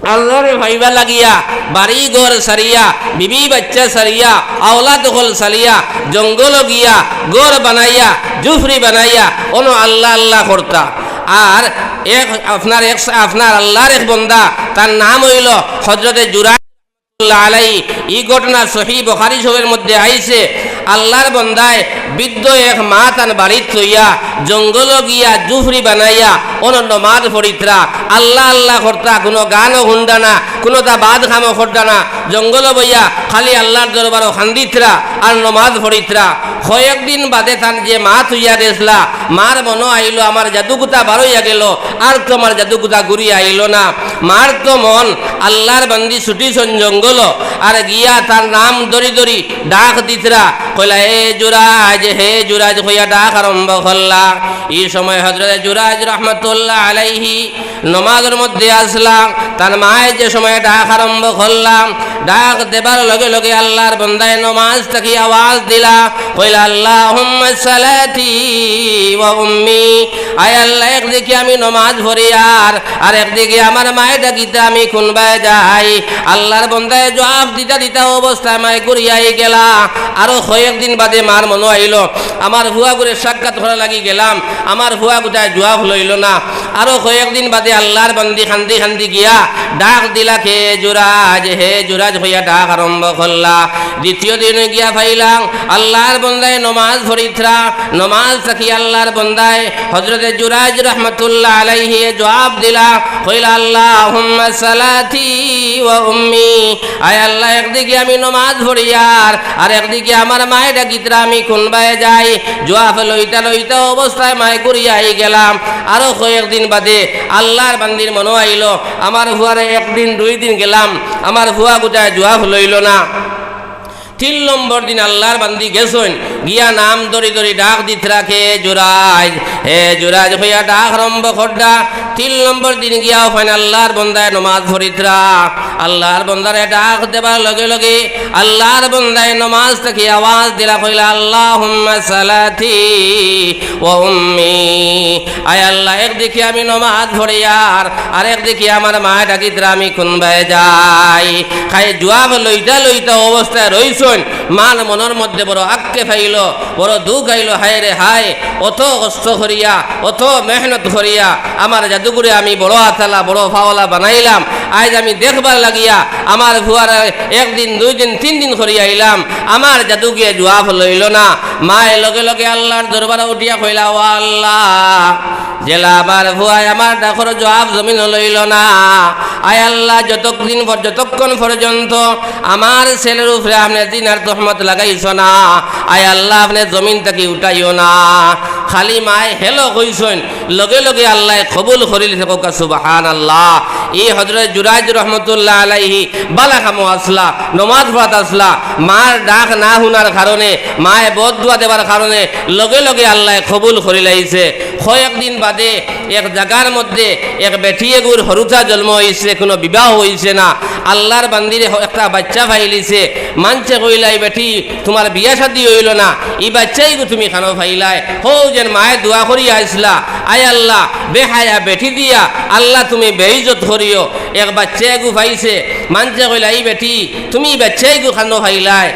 আল্লারে পাইবার লাগিয়া বাড়ি ঘর ছাড়িয়া, বিবি বাইচ্চা ছাড়িয়া, আওলাদ অকল ছাড়িয়া, জঙ্গলো গিয়া ঘর বানাইয়া, জুফরি বানাইয়া, অনো আল্লা আল্লা করতা। আর এক আপনার এক আপনার আল্লার এক বন্দা, তার নাম অইলো হযরতে জুরাইজ আলাই। ই ঘটনা সহিহ বুখারী শরীফর মধ্যে আইছে, আল্লার বন্দায় বৃদ্ধ এক মা তান বাড়িত থইয়া জঙ্গলো গিয়া জুফরি বানাইয়া অনো নমাজ পড়িতরা, আল্লা আল্লা করতা, কুনু গানও হুনরা না, কুনুতা বাদ কামও কররা না, জঙ্গলো বইয়া খালি আল্লার দরবারো কান্দিতরা আর নমাজ পড়িতরা। কয়েকদিন বাদে তান যে মা থইয়া গেছলা, মার মনো আইলো, "আমার জাদুগুতা বারইয়া গেলো, আর তো আমার জাদুগুতা ঘুরিয়া আইলো না।" মার তো মন আল্লার বান্দি ছুটিছইন জঙ্গলো, আর গিয়া তার নাম ধরি ধরি ডাক দিতরা, কইলা, "এ জুরাইজ, হে জুরাইজ" কইয়া ডাক আরম্ভ করলা। ই সময় হযরতে জুরাইজ রহমাতুল্লাহ আলাইহি নমাজর মধ্যে আছলা, তার মায়ে যে সময় ডাক আরম্ভ করলা, ডাক দেবার লগে লগে আল্লার বন্দায় নমাজ থাকি আওয়াজ দিলা, কইলা, "আল্লাহুম্মা সালাতি ওয়া উম্মি।" আয় আল্লা, একদিকে আমি নমাজ পড়িয়ার, আর একদিকে আমার মায়ে ডাকিতা, আমি কুনবায় যাই? আল্লার বন্দায় জুয়াপ দিতা দিতা অবস্থায় মায়ে ঘুরিয়া আইগেলা। আরো কয়েকদিন বাদে মার মনো আইলো, আমার ফুয়াগুরে সাক্ষাৎ করার লাগি গেলাম, আমার ফুয়াগুতায় জুয়াফ লইলো না। আরো কয়েকদিন বাদে আল্লার বান্দি কান্দি কান্দি গিয়া ডাক দিলা, "কে জুরাজ, হে জুরাজ" কইয়া ডাক আরম্ভ করলা। দ্বিতীয় দিন গিয়া পাইলাম আল্লার বন্দায় নমাজ পড়িত্রা, নমাজ থাকি আল্লার বন্দায় হযরতে জুরাইজ রহমতুল্লাহ আলাইহি জবাব দিলা, কইলা, "আল্লাহুম্মা সালাতি ওয়া উম্মি।" আয় আল্লাহ, একদিকে আমি নমাজ পড়িয়ার, আর একদিকে আমার মায় ডাকিত্রা, আমি কুনবায় যাই? জুয়াফ লইতা লইতা অবস্থায় মায় ঘুরিয়া আই গেলাম। আরো কয়েকদিন বাদে আল্লার বান্দির মনো আইলো, আমার ফুয়ারে একদিন দুই দিন গেলাম, আমার ফুয়াগুতায় জুয়াফ লইলো না। তিন নম্বর দিন আল্লার বান্দি গেছইন, গিয়া নাম ধরি ধরি ডাক দিত্রা, "কে জুরাইজ, হে জুরাইজ" কইয়া ডাক আরম্ভ কররা। তিন নম্বর দিন গিয়াও পাইন আল্লার বন্দায় নমাজ পড়িত্রা। আল্লার বন্দারে ডাক দেবার লগে লগে আল্লার বন্দায় নমাজ থাকি আওয়াজ দিলা, কইলা, "আল্লাহুম্মা সালাতি ওয়া উম্মি।" আয় আল্লাহ, একদিকে আমি নমাজ পড়িয়ার, আর একদিকে আমার মায় ডাকিত্রা, আমি কুনবায় যাই? খাই জুয়াফ লইতা লইতা অবস্থায় রইছইন, মার মনর মধ্যে বড় আক্ষেপ আইলো, বড় দুখ আইলো, হায় রে হায়, অত কষ্ট করিয়া, অত মেহনত করিয়া আমার জাদুগুরে আমি বড় আতালা, বড় ফাওলা বানাইলাম। আইজ আমি দেখবার লাগিয়া আমার ফুয়ারে একদিন, দুই দিন, তিন দিন করিয়া আইলাম, আমার জাদুগুয়ে জুয়াফ লইলো না। মায় লগে লগে আল্লার দরবারে উঠিয়া কইলা, "ও আল্লাহ, যেলা আমার ফুয়ায় আমার ডাকর জুয়াফ জমিনো লইলো না, আয় আল্লাহ, যতদিন পর-, যতক্ষণ পর্যন্ত আমার ছেলের উপরে আপনে জিনার তহমত লাগাইছো না, আয় আল্লাহ, আপনে জমিন থাকি উঠাইও না।" খালি মায় হেলো কইছইন, লগে লগে আল্লায় কবুল করিলিছে। কউক্কা সুবহানাল্লাহ। ই হযরত জুরাইজ রহমতুল্লাহ আলাইহি বালা কামো আছলা, নমাজ পড়াত আছলা, মার ডাক না হুনার কারণে, মায় বদদুয়া দেবার কারণে লগে লগে আল্লায় কবুল করিলাইছে। কয়েকদিন বাদে এক জাগার মধ্যে এক বেটি এগুর হুরুতা জন্ম অইছে, কুনু বিবাহ অইছে না। আল্লার বান্দিরে হ-, একটা বাইচ্চা পাইলিছে। মানষে কইলা, "ই বেটি, তুমার বিয়া শাদি অইলো না, ই বাইচ্চা এগু তুমি কানো পাইলায়?" হউ যেন মায়ে দোয়া করি আইছলা, "আয় আল্লাহ, বেহায়া বেটি দিয়া আল্লাহ তুমি বেইজ্জত করিও, এক বাইচ্চা এগু পাইছে।" মানষে কইলা, "ই বেটি, তুমি ই বাইচ্চা এগু কানো পাইলায়?"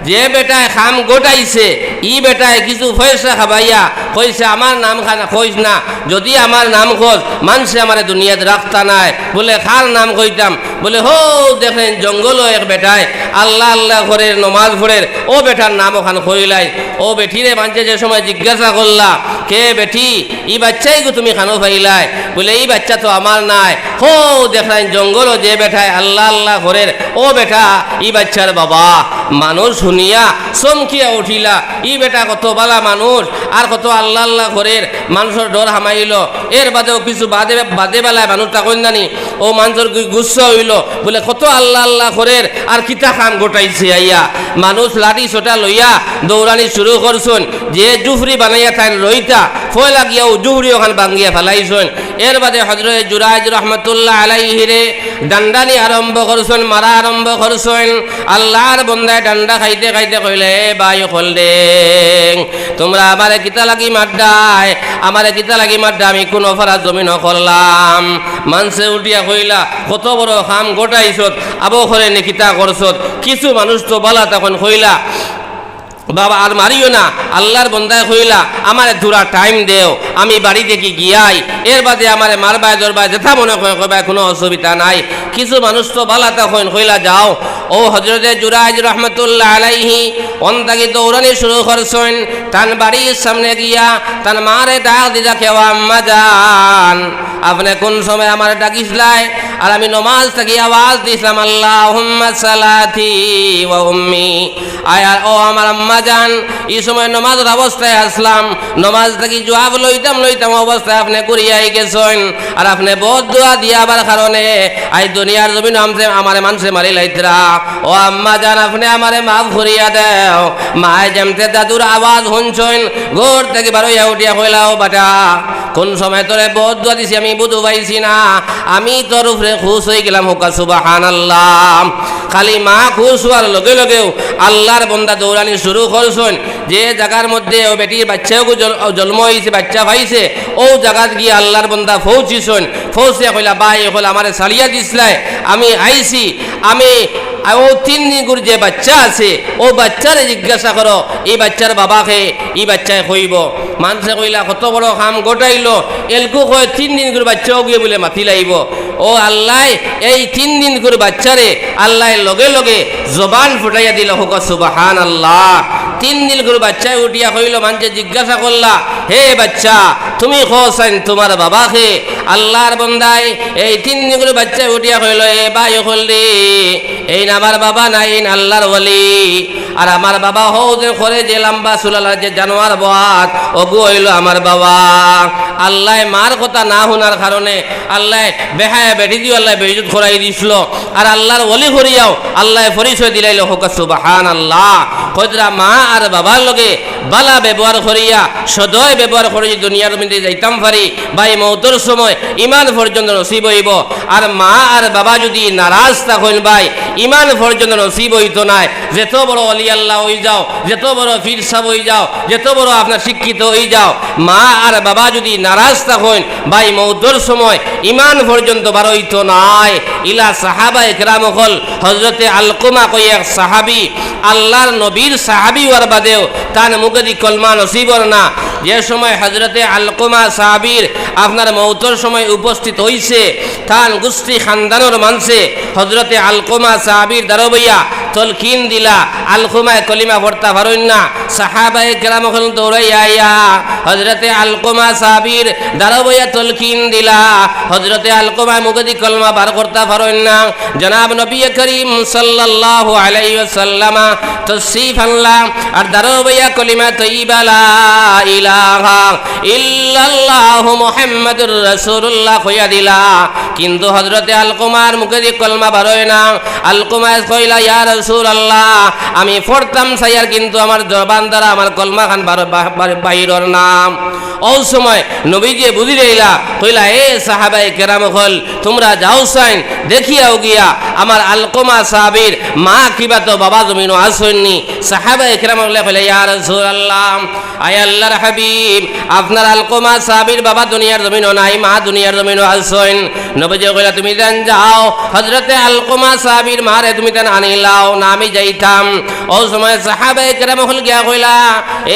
যে বেটায় কাম ঘটাইছে, ই বেটায় কিছু পয়সা খাবাইয়া কইছে, "আমার নাম খানা কইস না, যদি আমার নাম কস, মানষে আমারে দুনিয়াত রাখতা নায়।" বুলে, "কার নাম কইতাম?" বুলে, "হউ দেখইন জঙ্গলো এক বেটায় আল্লাহ আল্লাহ করের, নমাজ পড়ের, অউ বেটার নাম অখান কইলাই।" অউ বেটিরে মানষে যে সময় জিজ্ঞাসা করলা, "কে বেটি, ই বাইচ্চা এগু তুমি কানো পাইলায়?" বুলে, "ই বাইচ্চা তো আমার নায়।" হউ দেখইন জঙ্গলো যে বেটায় আল্লাহ আল্লাহ করের, অউ বেটা ই বাইচ্চার বাবা। মানুষ হুনিয়া চমকিয়া উঠিলা, ই বেটা কত বালা মানুষ, আর কত আল্লাহ আল্লাহ করের, মানষর ডর হামাইলো। এর বাদেও কিছু বাদে, বাদে বালায় মানুষ থাকইন না নি, অউ মানষর গু-, গুসা অইলো, বুলে, "কত আল্লাহ আল্লাহ করের, আর কিতা কাম ঘটাইছে আইয়া।" মানুষ লাঠি সোটা লইয়া দৌড়ানি শুরু করছইন, যে জুফরি বানাইয়া তাইন রইতা, পয়লা গিয়া অউ জুফরি অখান ভাঙ্গিয়া ফালাইছইন। এর বাদে হযরতে জুরাইজ রহমতুল্লাহ আলাইহিরে ডান্ডানি আরম্ভ করছইন, মারা আরম্ভ করছইন। আল্লার বন্দায় ডান্ডা খাইতে খাইতে কইলা, "এ ভাই অকল রে, তুমরা আমারে কিতা লাগি মাররায়? আমারে কিতা লাগি মাররায়? আমি কুন অপরাধ জমিনো করলাম?" মানষে উঠিয়া কইলা, "কত বড় কাম ঘটাইছত, আবো করে নি কিতা করছত?" কিছু মানুষ তো বালা তখন কইলা, "বাবা, আর মারিও না।" আল্লার বন্দায় কইলা, "আমারে থুড়া time দেও, আমি বাড়ি থাকি গিয়াই, এর বাদে আমারে মারবায় ধরবায়, যেতা মনে কয় কইবায়, কুনু অসুবিধা নাই।" কিছু মানুষ তো বালা তখন কইলা, "যাও।" অউ হযরতে জুরাইজ রহমতুল্লাহ আলাইহি অন থাকি দৌড়ানি শুরু করছইন, তান বাড়ির সামনে গিয়া তান মারে ডাক দিলা, "কে ও আম্মা জান, আপনে কুন সময় আমারে ডাকিছলায়, আর আমি নমাজ থাকি আওয়াজ দিছলাম, 'আল্লাহুম্মা সালাতি ওয়া উম্মি।' আয় আর ও আমার আম্মা জান, ই সময় নমাজর অবস্থায় আছলাম, নমাজ থাকি জুয়াফ লইতাম লইতাম অবস্থায় আপনে ঘুরিয়া আই গেছইন, আর আপনে বদদুয়া দিয়াবার কারণে আইজ দুনিয়ার জমিনো আমসে-, আমারে মানষে মারিলাইতরা। ও আম্মা জান, আপনে আমারে মাফ করিয়া দেও।" মায় যেমতে দাদুর আওয়াজ হুনছইন, ঘর থাকি বারইয়া উঠিয়া কইলা, "ও বেটা, কুন সময় তোরে বদদুয়া দিছি আমি বুঝ পাইছি না, আমি তোর উপরে খুশ অইগেলাম।" কউক্কা সুবহানাল্লাহ। খালি মা খুশ অওয়ার লগে লগেউ আল্লার বন্দা দৌড়ানি শুরু করছইন। যে জাগার মধ্যে অউ বেটির বাইচ্চাগু জল-, জন্ম অইছে, বাইচ্চা পাইছে, অউ জাগাত গিয়া আল্লার বন্দা পৌঁছিছইন। পৌঁছিয়া কইলা, "ভাই অকল, আমারে ছাড়িয়া দিছলায়, আমি আইছি, আমি আর ও তিন দিনকুর যে বাচ্চা আছে, ও বাচ্চারে জিজ্ঞাসা করো, ই বাচ্চার বাবা কে? ই বাচ্চায় কইবো। মানষে কইলা, কত বড় কাম ঘটাইলো, এলকু কয় তিন দিনকুর বাচ্চাও গিয়া বুলে মাতিলাইবো। ও আল্লায় এই তিন দিনকুর বাচ্চারে আল্লায় লগে লগে জবান ফুটাইয়া দিলা। কউক্কা সুবহানাল্লাহ। তিন দিনকুর বাচ্চায় উঠিয়া কইলো, মানষে জিজ্ঞাসা করলা, হে বাচ্চা, তুমি কও চাইন তুমার বাবা কে? আল্লার বন্দায়, এই তিন দিনকুর বাচ্চায় উঠিয়া কইলো, এ ভাই অকল রে, এইন আমার বাবা নায়, এইন আল্লার ওলি। আর আমার বাবা হউ যে করে যে লাম্বা চুলআলা যে জানোয়ার বওয়াত, অগু অইলো আমার বাবা। আল্লায় মার কথা না হুনার কারণে আল্লায় বেহায়া বেটিদিও আল্লায় বেইজ্জত করাই দিছলো। আর আল্লার ওলি করিয়াও আল্লায় পরিচয় দিলাইলো। কউক্কা সুবহানাল্লাহ। কইরা মা আর বাবার লগে বালা ব্যবহার করিয়া, সদয় ব্যবহার করিয়া দুনিয়ার মধ্যে যাইতাম পারি, ভাই, মউতর সময় ইমান পর্যন্ত নসিব অইবো। আর মা আর বাবা যুদি নারাজ থাকইন ভাই, ইমান পর্যন্ত নসিব অইতো নায়। যেত বড় ওলি আল্লা অই যাও, যেত বড় পীর সাব অই যাও, যেত বড় আপনার শিক্ষিত অই যাও, মা আর বাবা যুদি নারাজ থাকইন ভাই, মউতর সময় ইমান পর্যন্ত বার অইতো নায়। ইলা সাহাবায়ে কেরাম অকল, হজরতে আলকমা কই এক সাহাবি, আল্লার নবীর সাহাবি অওয়ার বাদেও তান মুখেদি কলমা নসিব অর না। যে সময় হজরতে আলকমা সাহাবির আপনার মউতর সময় উপস্থিত অইছে, তান গুস্তি খান্দানর মানষে হজরতে আলকমা সাহাবির দারো বইয়া তলকিন দিলা, আলকমায় কলিমা পড়তা পারইন না। সাহাবায়ে কেরাম অকল দৌড়াইয়া আইয়া হজরতে আলকমা সাহাবির দারো বইয়া তলকিন দিলা। হজরতে আলকমায় মুখেদি কলমা বার করতা পারইন না। জনাব নবী করিম সাল্লাল্লাহু আলাইহি ওয়াসাল্লামা তশরিফ আনলা, আর দারো বইয়া কলিমা তৈয়বা লা ইলাহা ইল্লাল্লাহু মুহাম্মাদুর রাসূলুল্লাহ কইয়া দিলা। কিন্তু হজরতে আলকমার মুখেদি কলমা বার অয় না। আলকমায় কইলা, ইয়া রাসূলুল্লাহ, আমি পড়তাম চাইয়ার, কিন্তু আমার জবান দ্বারা আমার কলমা খান বার-, বা-, বা-, বাইর অর না। অউ সময় নবীজিয়ে বুঝিলাইলা, কইলা, এ সাহাবায়ে কেরাম অকল, তুমরা যাও চাইন, দেখিয়াও গিয়া আমার আলকমা সাহাবির মা কিবা তো বাবা জমিনো আছইন নি। সাহাবায়ে কেরাম অকলে কইলা, ইয়া রাসূলুল্লাহ, আয় আল্লার হাবিব, আপনার আলকমা সাহাবির বাবা দুনিয়ার জমিনো নাই, মা দুনিয়ার জমিনো আছইন। নবীজিয়ে কইলা, তুমি তান যাও, হজরতে আলকমা সাহাবির মারে তুমি তান আনিলাও, না আমি যাইতাম। অউ সময় সাহাবায়ে কেরাম অকল গিয়া কইলা,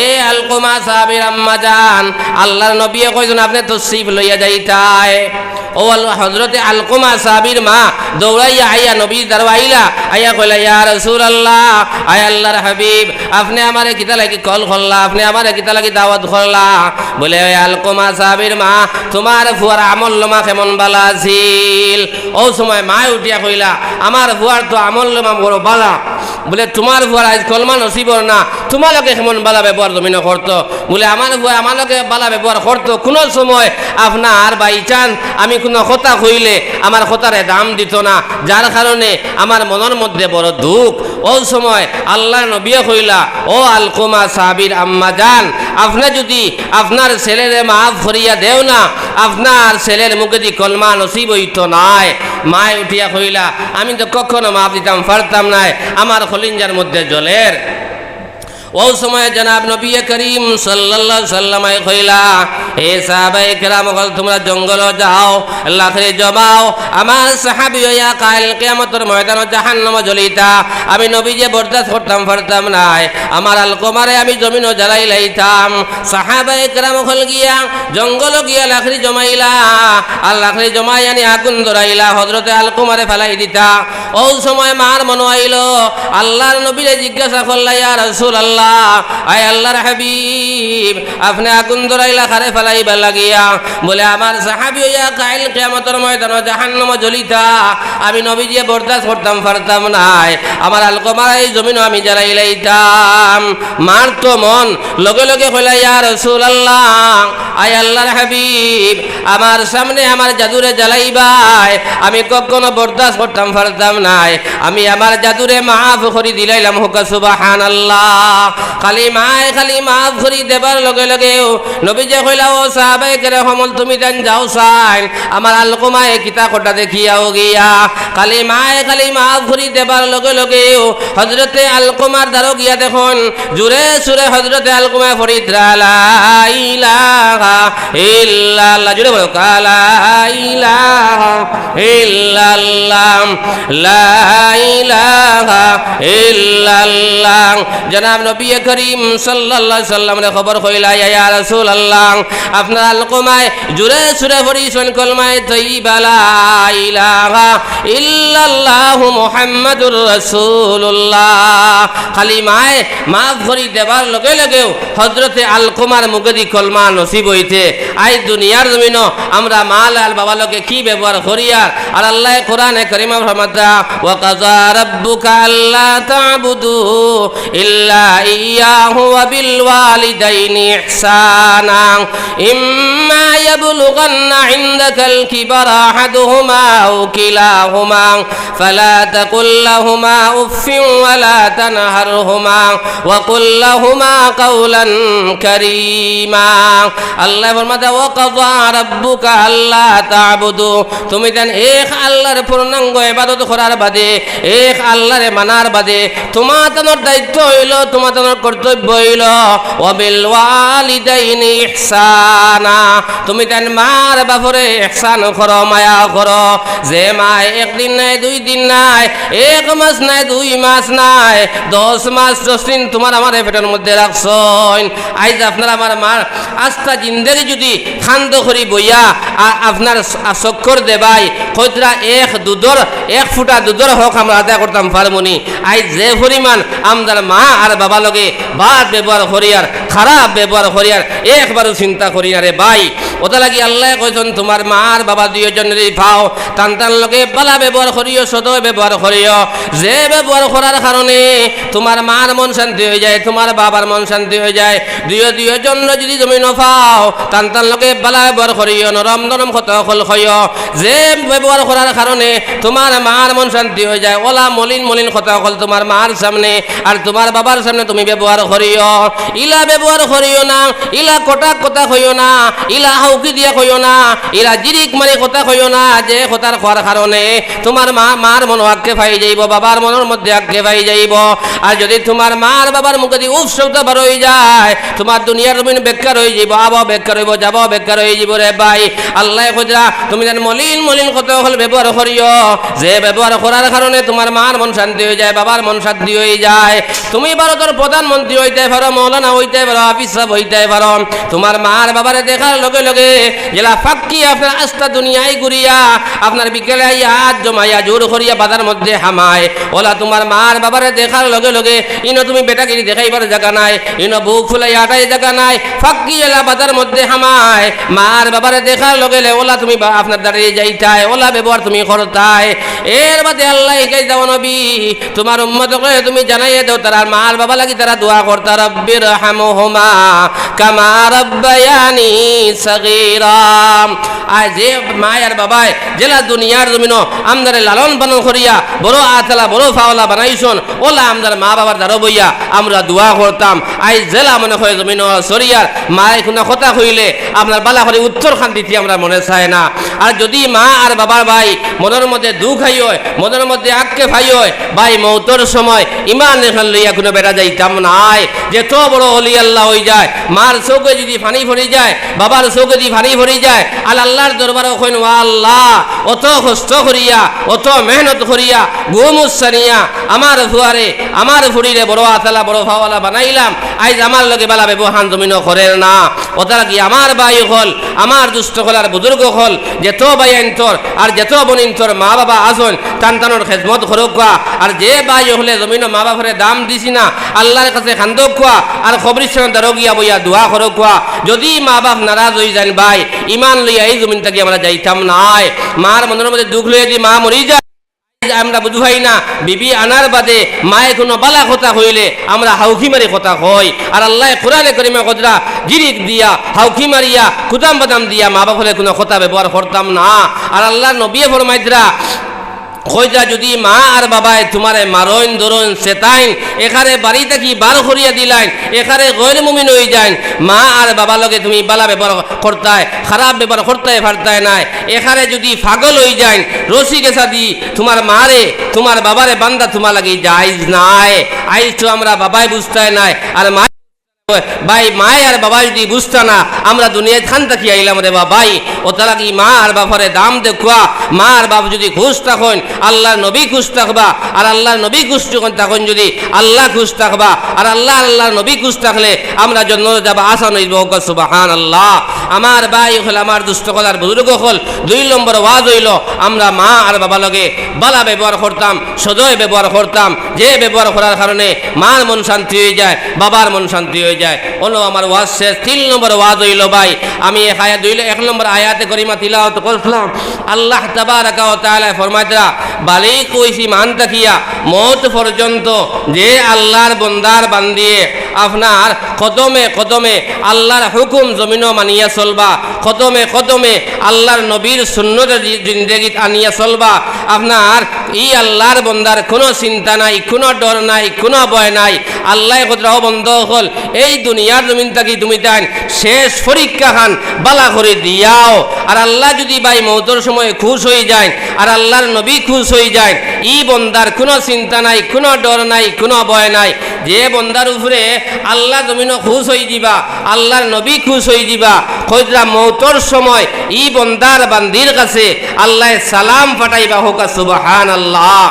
এ আলকমা সাহাবির আম্মা জান, আল্লার নবীয়ে কইছইন আপনে তশরিফ লইয়া যাইতায়। অউ আল-, হজরতে আলকমা সাহাবির মা দৌড়াইয়া আইয়া নবীর দারো আইলা, আইয়া কইলা, ইয়া রাসূলুল্লাহ, আয় আল্লার হাবিব, আপনে আমারে কিতা লাগি কল করলা, আপনে আমারে কিতা লাগি দাওয়াত করলা? বুলে, এ আলকমা সাহাবির মা, তুমার ফুয়ার আমলনামা কেমন বালা আছিল? অউ সময় মায় উঠিয়া কইলা, আমার ফুয়ার তো আমলনামা বড় বালা। বুলে, তুমার ফুয়ার আইজ কলমা নসিব অর না, তুমার লগে কেমন বালা ব্যবহার জমিনো করতো? বুলে, আমার ফুয়ায় আমার লগে বালা ব্যবহার করতো, কুনু সময় আপনার by chance আমি কুনু কথা কইলে আমার কথারে দাম দিতো না, যার কারণে আমার মনর মধ্যে বড় দুখ। অউ সময় আল্লার নবীয়ে কইলা, ও আলকমা সাহাবির আম্মা জান, আপনে যুদি আপনার ছেলেরে মাফ করিয়া দেও না, আপনার ছেলের মুখেদি কলমা নসিব অইতো নায়। মায় উঠিয়া কইলা, আমি তো কখনো মাফ দিতাম পারতাম নায়, আমার কলিঞ্জার মধ্যে জ্বলের। অউ সময় জনাব নবী করিম সাল্লাল্লাহু আলাইহি ওয়াসাল্লামে কইলা, হে সাহাবায়ে কেরাম অকল, তুমরা জঙ্গলো যাও, লাকড়ি জমাও। আমার সাহাবি অইয়া কাইল কিয়ামতর ময়দানো জাহান্নামো জ্বলিতা, আমি নবীজিয়ে বরদাস্ত করতাম পারতাম নায়, আমার আলকমারে আমি জমিনো জ্বালাইলাইতাম। সাহাবায়ে কেরাম অকল গিয়া জঙ্গলো গিয়া লাকড়ি জমাইলা, আর লাকড়ি জমাই আনি আগুন ধরাইলা, হজরতে আলকমারে ফালাই দিতা। অউ সময় মার মনো আইলো, আল্লার নবীরে জিজ্ঞাসা করলা, ইয়া রাসূলুল্লাহ, আয় আল্লার হাবিব, আপনে আগুন ধরাইলা কারে ফালাইবার লাগিয়া? বুলে, আমার সাহাবি অইয়া কাইল কিয়ামতর ময়দানো জাহান্নামো জ্বলিতা, আমি নবীজিয়ে বরদাস্ত করতাম পারতাম নায়, আমার আলকমারে এই জমিনো আমি জ্বালাইলাইতাম। মার তো মন লগে লগে কইলা, ইয়া রাসূলুল্লাহ, আয় আল্লার হাবিব, আমার সামনে আমার জাদুরে জ্বালাইবায়, আমি কখনো বরদাস্ত করতাম পারতাম নায়, আমি আমার জাদুরে মাফ করি দিলাইলাম। কউক্কা সুবহানাল্লাহ। খালি মায় খালি মাফ করি দেবার লগে লগেউ নবীজিয়ে কইলা, "ও সাহাবায়ে কেরাম, তুমি তাইন যাও চাইন, আমার আলকমায় কিতা করতা দেখিয়াও গিয়া।" খালি মায় খালি মাফ করি দেবার লগে লগেউ হজরতে আলকমার দ্বারো গিয়া দেখইন, জোরে সুরে হজরতে আলকমায় পড়িতরা, "লা ইলাহা ইল্লাল্লাহ।" জোরে বলো, "লা ইলাহা ইল্লাল্লাহ, লা ইলাহা ইল্লাল্লাহ।" জনাব নবী করিম সাল্লাল্লাহু আলাইহি ওয়াসাল্লামরে খবর কইলা, "ইয়া রাসূলুল্লাহ, আপনার আলকমায় জোরে সুরে পড়িছইন কলমায়ে তৈয়বা, লা ইলাহা ইল্লাল্লাহু মুহাম্মাদুর রাসূলুল্লাহ।" খালি মায় মাফ করি দেবার লগে লগেউ হজরতে আলকমার মুখেদি কলমা নসিব অইতে, আইজ দুনিয়ার জমিনো আমরা মা আর বাবার লগে কি ব্যবহার করিয়ার? আর আল্লায় কোরআনে করিমো ফরমাইতরা, "ওয়া কাযা রাব্বুকা আল্লা তা'বুদু ইল্লা ইয়্যাহু ওয়া বিল ওয়ালিদাইনি ইহসানা। ইম্মা ইয়াবলুগান্না ইনদাকাল কিবারা আহাদুহুমা আও কিলাহুমা ফালা তাকুল লাহুমা উফফিন ওয়া লা তানহারহুমা ওয়া কুল লাহুমা কাওলান কারীমা।" আল্লায় ফরমাইতরা, "ওয়া কাযা রাব্বুকা আল্লা তা'বুদু।" তুমি তাইন এক আল্লাহর পূর্ণাঙ্গ ইবাদত করার বাদে, এক আল্লাহরে মানার বাদে, তুমার তানর দায়িত্ব অইলো, তুমার তানর কর্তব্য অইলো, "ওয়া বিল ওয়ালিদাইনি ইহসানা।" তুমি তাইন মা আর বাফরে ইহসান করো, মায়া করো। যে মায় একদিন নায়, দুই দিন নায়, এক মাস নায়, দুই মাস নায়, দশ মাস, দশ দিন তুমার আমারে পেটর মধ্যে রাখছইন। আইজ আপনার আমার মার আস্তা জিন্দেগি যুদি কান্দো করি বইয়া আ-, আপনার স-, আ, চক্কর দেবায়, কইতরা এক দুধর, এক ফুটা দুধর হক আমরা আদায় করতাম পারমুনি। আইজ যে পরিমাণ আমরার মা আর বাবার লগে বাদ ব্যবহার করিয়ার, খারাপ ব্যবহার করিয়ার, একবারও চিন্তা করি না রে ভাই। অতার লাগি আল্লায় কইছইন, তুমার মা আর বাবা দুইওজনরে পাও, তান তান লগে বালা ব্যবহার করিও, সদয় ব্যবহার করিও। যে ব্যবহার করার কারণে তুমার মার মন শান্তি অইযায়, তুমার বাবার মন শান্তি অইযায়। দুইও দুইওজনরে যুদি জমিনো পাও, তান তান লগে বালা ব্যবহার করিও, নরম নরম কথা অকল কইও। যে ব্যবহার করার কারণে তুমার মার মন শান্তি অইযায়, অলা মলিন মলিন কথা অকল তুমার মার সামনে আর তুমার বাবার সামনে তুমি ব্যবহার করিও। ইলা ব্যবহার করিও না, ইলা কটাক কথা কইও না, ইলা হাউকি দিয়া কইও না, ইলা জিরিক মারি কথা কইও না, যে কথার কওয়ার কারণে তুমার মা, মার মনো আক্ষেপ অইযাইবো, বাবার মনর মধ্যে আক্ষেপ অইযাইবো। আর যুদি তুমার মা আর বাবার মুখেদি উফ শব্দ বার অইযায়, তুমার দুনিয়ার জমিন বেকার অইযাইবো, আওয়াও বেকার অইবো, যাওয়াও বেকার অইযাইবো রে ভাই। আল্লায় কইতরা, তুমি যেন মলিন মলিন কথা অকল ব্যবহার করিও, যে ব্যবহার করার কারণে তুমার মার মন শান্তি অইযায়, বাবার মন শান্তি অইযায়। তুমি ভারতর প্রধানমন্ত্রী অইতায় পারো, মৌলানা অইতায় পারো, হাফিজ সাব অইতায় পারো, তুমার মা আর বাবারে দেখার লগে লগে যেলা ফাক্কি আপনার আস্তা দুনিয়ায় ঘুরিয়া, আপনার বিকেলে আইয়া আত জমাইয়া জোর করিয়া বাজার মধ্যে হামায়, অলা তুমার মা আর বাবারে দেখার লগে লগে ইনো তুমি বেটাগিরি দেখাইবার জাগা নাই, ইনো বুক ফুলাইয়া আটাইর জাগা নাই, ফাক্কি এলা বাজার মধ্যে হামায়, মা আর বাবারে দেখার লগে লগে অলা তুমি বা-, আপনার দাঁড়িয়ে যাইতায়, অলা ব্যবহার তুমি করতায়। এর বাদে আল্লায় কইতরা, ও নবী, তুমার উম্মত অকলরে তুমি জানাইয়া দেও, তারার মা আর বাবার লাগি তারা দোয়া করতা, "রাব্বির হামহুমা কামা রাব্বায়ানি সগীরা।" আর যে মা আর বাবায় যেলা দুনিয়ার জমিনো আমরারে লালন পালন করিয়া বড় আতলা, বড় পাওলা বানাইছইন, অলা আমরার মা বাবার দ্বারো বইয়া আমরা দোয়া করতাম। আইজ যেলা মনে কয় জমিনো চলিয়ার, মায়ে কুনু কথা কইলে আপনার বালা করি উত্তর খান দিতে আমরার মনে চায় না। আর যুদি মা আর বাবার ভাই মনর মধ্যে দুখ আই অয়, মনর মধ্যে আক্ষেপ আই অয়, ভাই, মউতর সময় ইমান এখান লইয়া কুনু বেটা যাইতাম নায়। যেত বড় অলি আল্লাহ অইযায়, মার চউখে যুদি পানি পড়ি যায়, বাবার চউখেদি পানি পড়ি যায়, আর আল্লাহর দরবারো কইন, "ও আল্লাহ, অত কষ্ট করিয়া, অত মেহনত করিয়া, ঘুম উচ্ছানিয়া আমার ফুয়ারে, আমার ফুড়িরে বড় আতলা, বড় পাওলা বানাইলাম, আইজ আমার লগে বালা ব্যবহার জমিনো করের না।" অতার লাগি আমার ভাই অকল, আমার দুস্ত অকল আর বুজুর্গ অকল, যেত ভাইয়াইন্তর আর যেত বইনিন্তর মা বাবা আছইন, তান তানর খেদমত করউক্কা। আর যে ভাই অকলে জমিনো মা বাপরে দাম দিছি না, আল্লাহর কাছে কান্দউক্কা আর কবরস্থানর দ্বারো গিয়া বইয়া দোয়া করউক্কা। যুদি মা বাপ নারাজ অইযাইন ভাই, ইমান লইয়া ই জমিন থাকি আমরা যাইতাম নায়। মার মনর মধ্যে দুখ লইয়া যুদি মা মরি যায়, আমরা বুঝি পাই না, বিবি আনার বাদে মায়ে কুনু বালা কথা কইলে আমরা হাউকি মারি কথা কই। আর আল্লায় কোরআনে করিমো কইতরা, জিরিক দিয়া, হাউকি মারিয়া, কুদাম বাদাম দিয়া মা বাপরে কুনু কথা ব্যবহার করতাম না। আর আল্লাহর নবীয়ে ফরমাইতরা, কইরা যদি মা আর বাবায় তুমারে মারইন, ধরইন, চেতাইন, একারে বাড়ি থাকি বার করিয়া দিলাইন, একারে গয়র মুমিন অইযাইন, মা আর বাবার লগে তুমি বালা ব্যবহার করতায়, খারাপ ব্যবহার করতায় পারতায় নায়, একারে যদি পাগল অইযাইন, রশি গেছা দি তুমার মারে, তুমার বাবারে বান্ধা তুমার লাগি জায়েজ নায়। আইজ তো আমরা বাবায় বুঝতায় নায়, আর মা ভাই, মায় আর বাবায় যদি বুঝতা না, আমরা দুনিয়াত খান থাকি আইলাম রে বা ভাই। অতার লাগি মা আর বাপরে দাম দেউক্কা। মা আর বাপ যদি খুশ থাকইন, আল্লার নবী খুশ থাকবা, আর আল্লার নবী খুশ যখন থাকইন যদি, আল্লা খুশ থাকবা, আর আল্লা, আল্লার নবী খুশ থাকলে আমরা জন্নতো যাবা আসান অইবো। কউক্কা সুবহানাল্লাহ। আমার ভাই অকল, আমার দুস্ত অকল আর বুজুর্গ অকল, দুই নম্বর ওয়াজ অইলো, আমরা মা আর বাবার লগে বালা ব্যবহার করতাম, সদয় ব্যবহার করতাম, যে ব্যবহার করার কারণে মার মন শান্তি অইযায়, বাবার মন শান্তি অইযায়। অনো আমার ওয়াজ শেষ। তিন নম্বর ওয়াজ অইলো ভাই, আমি এক আয়াত অইলো, এক নম্বর আয়াতে করিমা তিলাওয়াত করছিলাম। আল্লাহ তাবারাকা ওয়া তাআলায় ফরমাইতরা, বালিগ অইছি মান থাকিয়া মউত পর্যন্ত যে আল্লার বন্দার বান্দিয়ে আপনার কদমে কদমে আল্লার হুকুম জমিনো মানিয়া চলবা, কদমে কদমে আল্লার নবীর সুন্নতে জি-, জিন্দেগিত আনিয়া চলবা, আপনার ই আল্লার বন্দার কুনু চিন্তা নাই, কুনু ডর নাই, কুনু ভয় নাই। আল্লায় কইতরা, ও বন্দা অকল, এই দুনিয়ার জমিন থাকি তুমি তাইন শেষ পরীক্ষা খান বালা করি দিয়াও। আর আল্লা যদি ভাই মউতর সময় খুশ অইযাইন, আর আল্লার নবী খুশ অইযাইন, ই বন্দার কুনু চিন্তা নাই, কুনু ডর নাই, কুনু ভয় নাই। যে বন্দার উপরে আল্লা জমিনো খুশ অইযিবা, আল্লার নবী খুশ অইযিবা, কইতরা মউতর সময় ই বন্দার বান্দির কাছে আল্লায় সালাম পাঠাইবা। কউক্কা সুবহানাল্লাহ।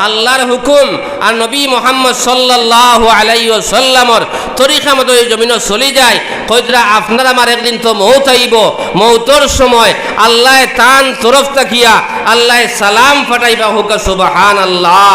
আল্লার হুকুম আর নবী মুহাম্মদ সাল্লাল্লাহু আলাইহি ওয়াসাল্লামর তরিকা মতো ই জমিনো চলি যায়, কইতরা আপনার আমার একদিন তো মউত আইবো, মউতর সময় আল্লায় তান তরফ থাকিয়া আল্লায় সালাম পাঠাইবা। কউক্কা সুবহানাল্লাহ।